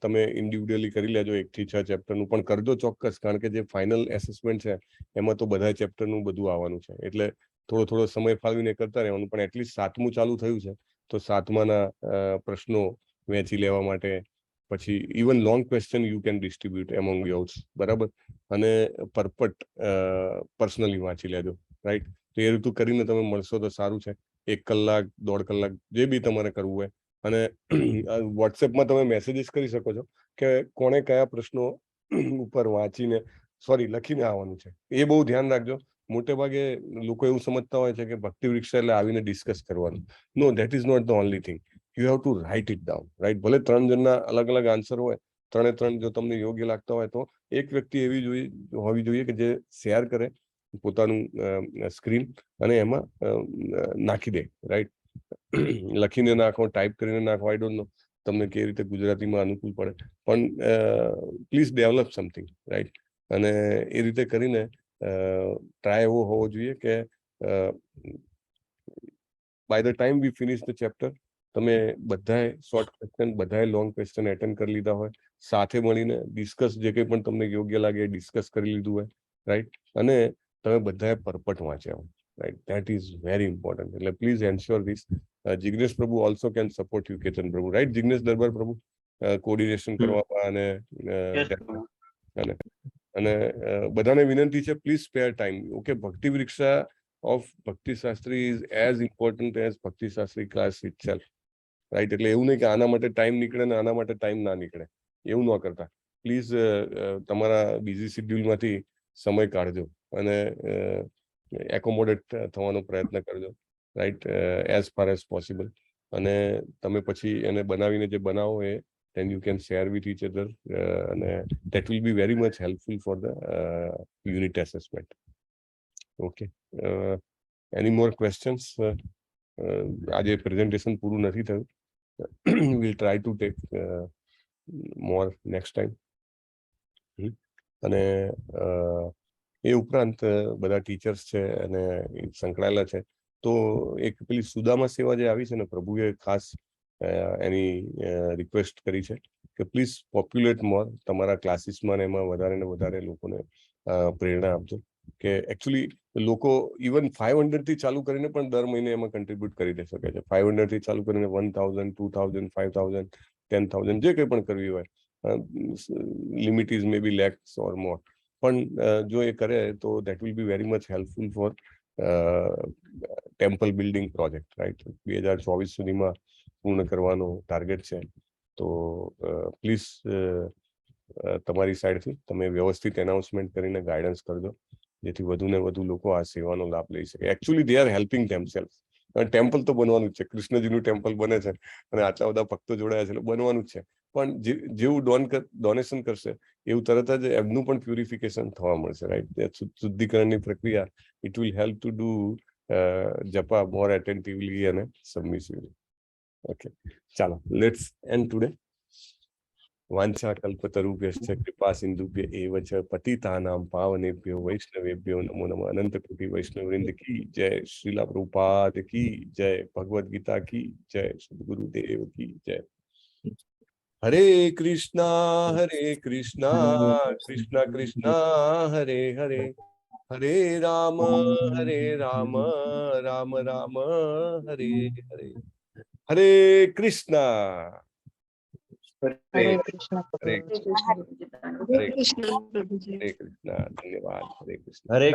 તમે ઇન્ડિવિડ્યુઅલી કરી લેજો, 1થી 6 ચેપ્ટરનું પણ કરજો ચોક્કસ, કારણ કે જે ફાઇનલ એસેસમેન્ટ છે એમાં તો બધા ચેપ્ટરનું બધું આવવાનું છે. એટલે થોડો થોડો સમય ફાળવીને કરતા રહેવાનું. પણ એટલીસ્ટ સાતમું ચાલુ થયું છે તો સાતમાના પ્રશ્નો વહેંચી લેવા માટે, પછી even long question you can distribute among yours, બરાબર? અને પર્પોર્ટ પર્સનલી વાંચી લેજો, રાઈટ? તો એ રીતું કરીને તમે મળશો તો સારું છે. એક કલાક, દોઢ કલાક, જે બી તમારે કરવું હોય. અને વોટ્સએપમાં તમે મેસેજીસ કરી શકો છો કે કોણે કયા પ્રશ્નો ઉપર વાંચીને, સોરી, લખીને આવવાનું છે. એ બહુ ધ્યાન રાખજો. મોટે ભાગે લોકો એવું સમજતા હોય છે કે ભક્તિ વૃક્ષ એટલે આવીને ડિસ્કસ કરવાનું. No, that is not the only thing. You have to write it down, right? ભલે ત્રણ જણના અલગ અલગ આન્સર હોય, ત્રણે ત્રણ જો તમને યોગ્ય લાગતા હોય તો એક વ્યક્તિ એવી જોઈએ હોવી જોઈએ કે જે શેર કરે પોતાનું સ્ક્રીન અને એમાં નાખી દે, રાઈટ? લખીને નાખો, ટાઈપ કરીને નાખો, I don't know તમને કેવી રીતે ગુજરાતીમાં અનુકૂળ પડે, પણ પ્લીઝ ડેવલપ સમથિંગ, રાઈટ? અને એ રીતે કરીને ટ્રાય એવો હોવો જોઈએ કે by the time we finish the chapter, તમે બધાએ શોર્ટ ક્વેશ્ચન, બધાએ લોંગ ક્વેશ્ચન એટેન્ડ કરી લીધા હોય, સાથે મળીને ડિસ્કસ જે કંઈ પણ તમને યોગ્ય લાગે એ ડિસ્કસ કરી લીધું હોય, રાઈટ? અને તમે બધાએ પર્પોર્ટ વાંચ્યા હોય, right? That is very important. એટલે please ensure this. Jignesh Prabhu also can support you, Ketan Prabhu, right? Jignesh દરબાર પ્રભુ કોર્ડિનેશન કરવામાં અને Yes, પ્રભુ. અને અને બધાને વિનંતી છે, please spare time, okay? Bhakti Vriksha of Bhakti Shastri is as important as Bhakti Shastri class itself, right? એટલે એવું નહીં કે આના માટે ટાઈમ નીકળે ને આના માટે ટાઈમ ના નીકળે, એવું ન કરતા. પ્લીઝ તમારા બિઝી શેડ્યુલમાંથી સમય કાઢજો અને એકોમોડેટ થવાનો પ્રયત્ન કરજો, right, as far as possible. અને તમે પછી એને બનાવીને જે બનાવો એ then you can share with each other અને that will be very much helpful for the unit assessment, okay? Any more questions? આજે પ્રેઝન્ટેશન પૂરું નથી થયું. We'll try to take more next time. અને એ ઉપરાંત બધા ટીચર્સ છે અને એ સંકળાયેલા છે. તો એક પેલી સુદામા સેવા જે આવી છે ને, પ્રભુએ ખાસ એની રિક્વેસ્ટ કરી છે કે પ્લીઝ પોપ્યુલેટ મોર, તમારા ક્લાસીસમાં ને એમાં વધારે ને વધારે લોકોને પ્રેરણા આપજો, કે એકચ્યુઅલી લોકો ઇવન 500 થી ચાલુ કરીને પણ દર મહિને એમાં કન્ટ્રીબ્યુટ કરી દે શકે છે. 500 થી ચાલુ કરીને 1000, 2000, 5000, 10,000, જે કંઈ પણ કરવી હોય, limit is maybe lakhs or more, પણ જો એ કરે તો that will be very much helpful for temple building project, right? 2024 સુધીમાં પૂર્ણ કરવાનો ટાર્ગેટ છે. તો પ્લીઝ તમારી સાઈડથી તમે વ્યવસ્થિત એનાઉન્સમેન્ટ કરીને ગાઈડન્સ કરજો, જેથી વધુ ને વધુ લોકો આ સેવાનો લાભ લઈ શકે. Actually, they are helping themself. Temple તો બનવાનું જ છે. કૃષ્ણજીનું ટેમ્પલ બને છે અને આટલા બધા ભક્તો જોડાયા છે, એટલે બનવાનું જ છે. પણ જેવું ડોનેશન કરશે એવું તરત જ એમનું પણ પ્યુરિફિકેશન થવા મળશે, રાઈટ? શુદ્ધિકરણની પ્રક્રિયા, it will help to do japa more attentively અને સબમિસિવલી. ઓકે, ચાલો, let's end today. વાંછા કલ્પતરુભ્યશ્ચ કૃપા સિંધુભ્ય એવ ચ પતિતાનાં પાવનેભ્યો વૈષ્ણવેભ્યો નમો નમઃ. અનંત કોટી વૈષ્ણવ વૃંદ કી જય, શ્રીલા પ્રભુપાદ કી જય, ભગવદ ગીતા કી જય, સદગુરુદેવ કી જય. હરે કૃષ્ણા હરે કૃષ્ણા કૃષ્ણ કૃષ્ણ હરે હરે, હરે રામ હરે રામ રામ રામ હરે હરે. હરે કૃષ્ણ. હરે કૃષ્ણ. હરે હરે હરે કૃષ્ણ પ્રભુજી. હરે કૃષ્ણ, ધન્યવાદ, હરે કૃષ્ણ. હરે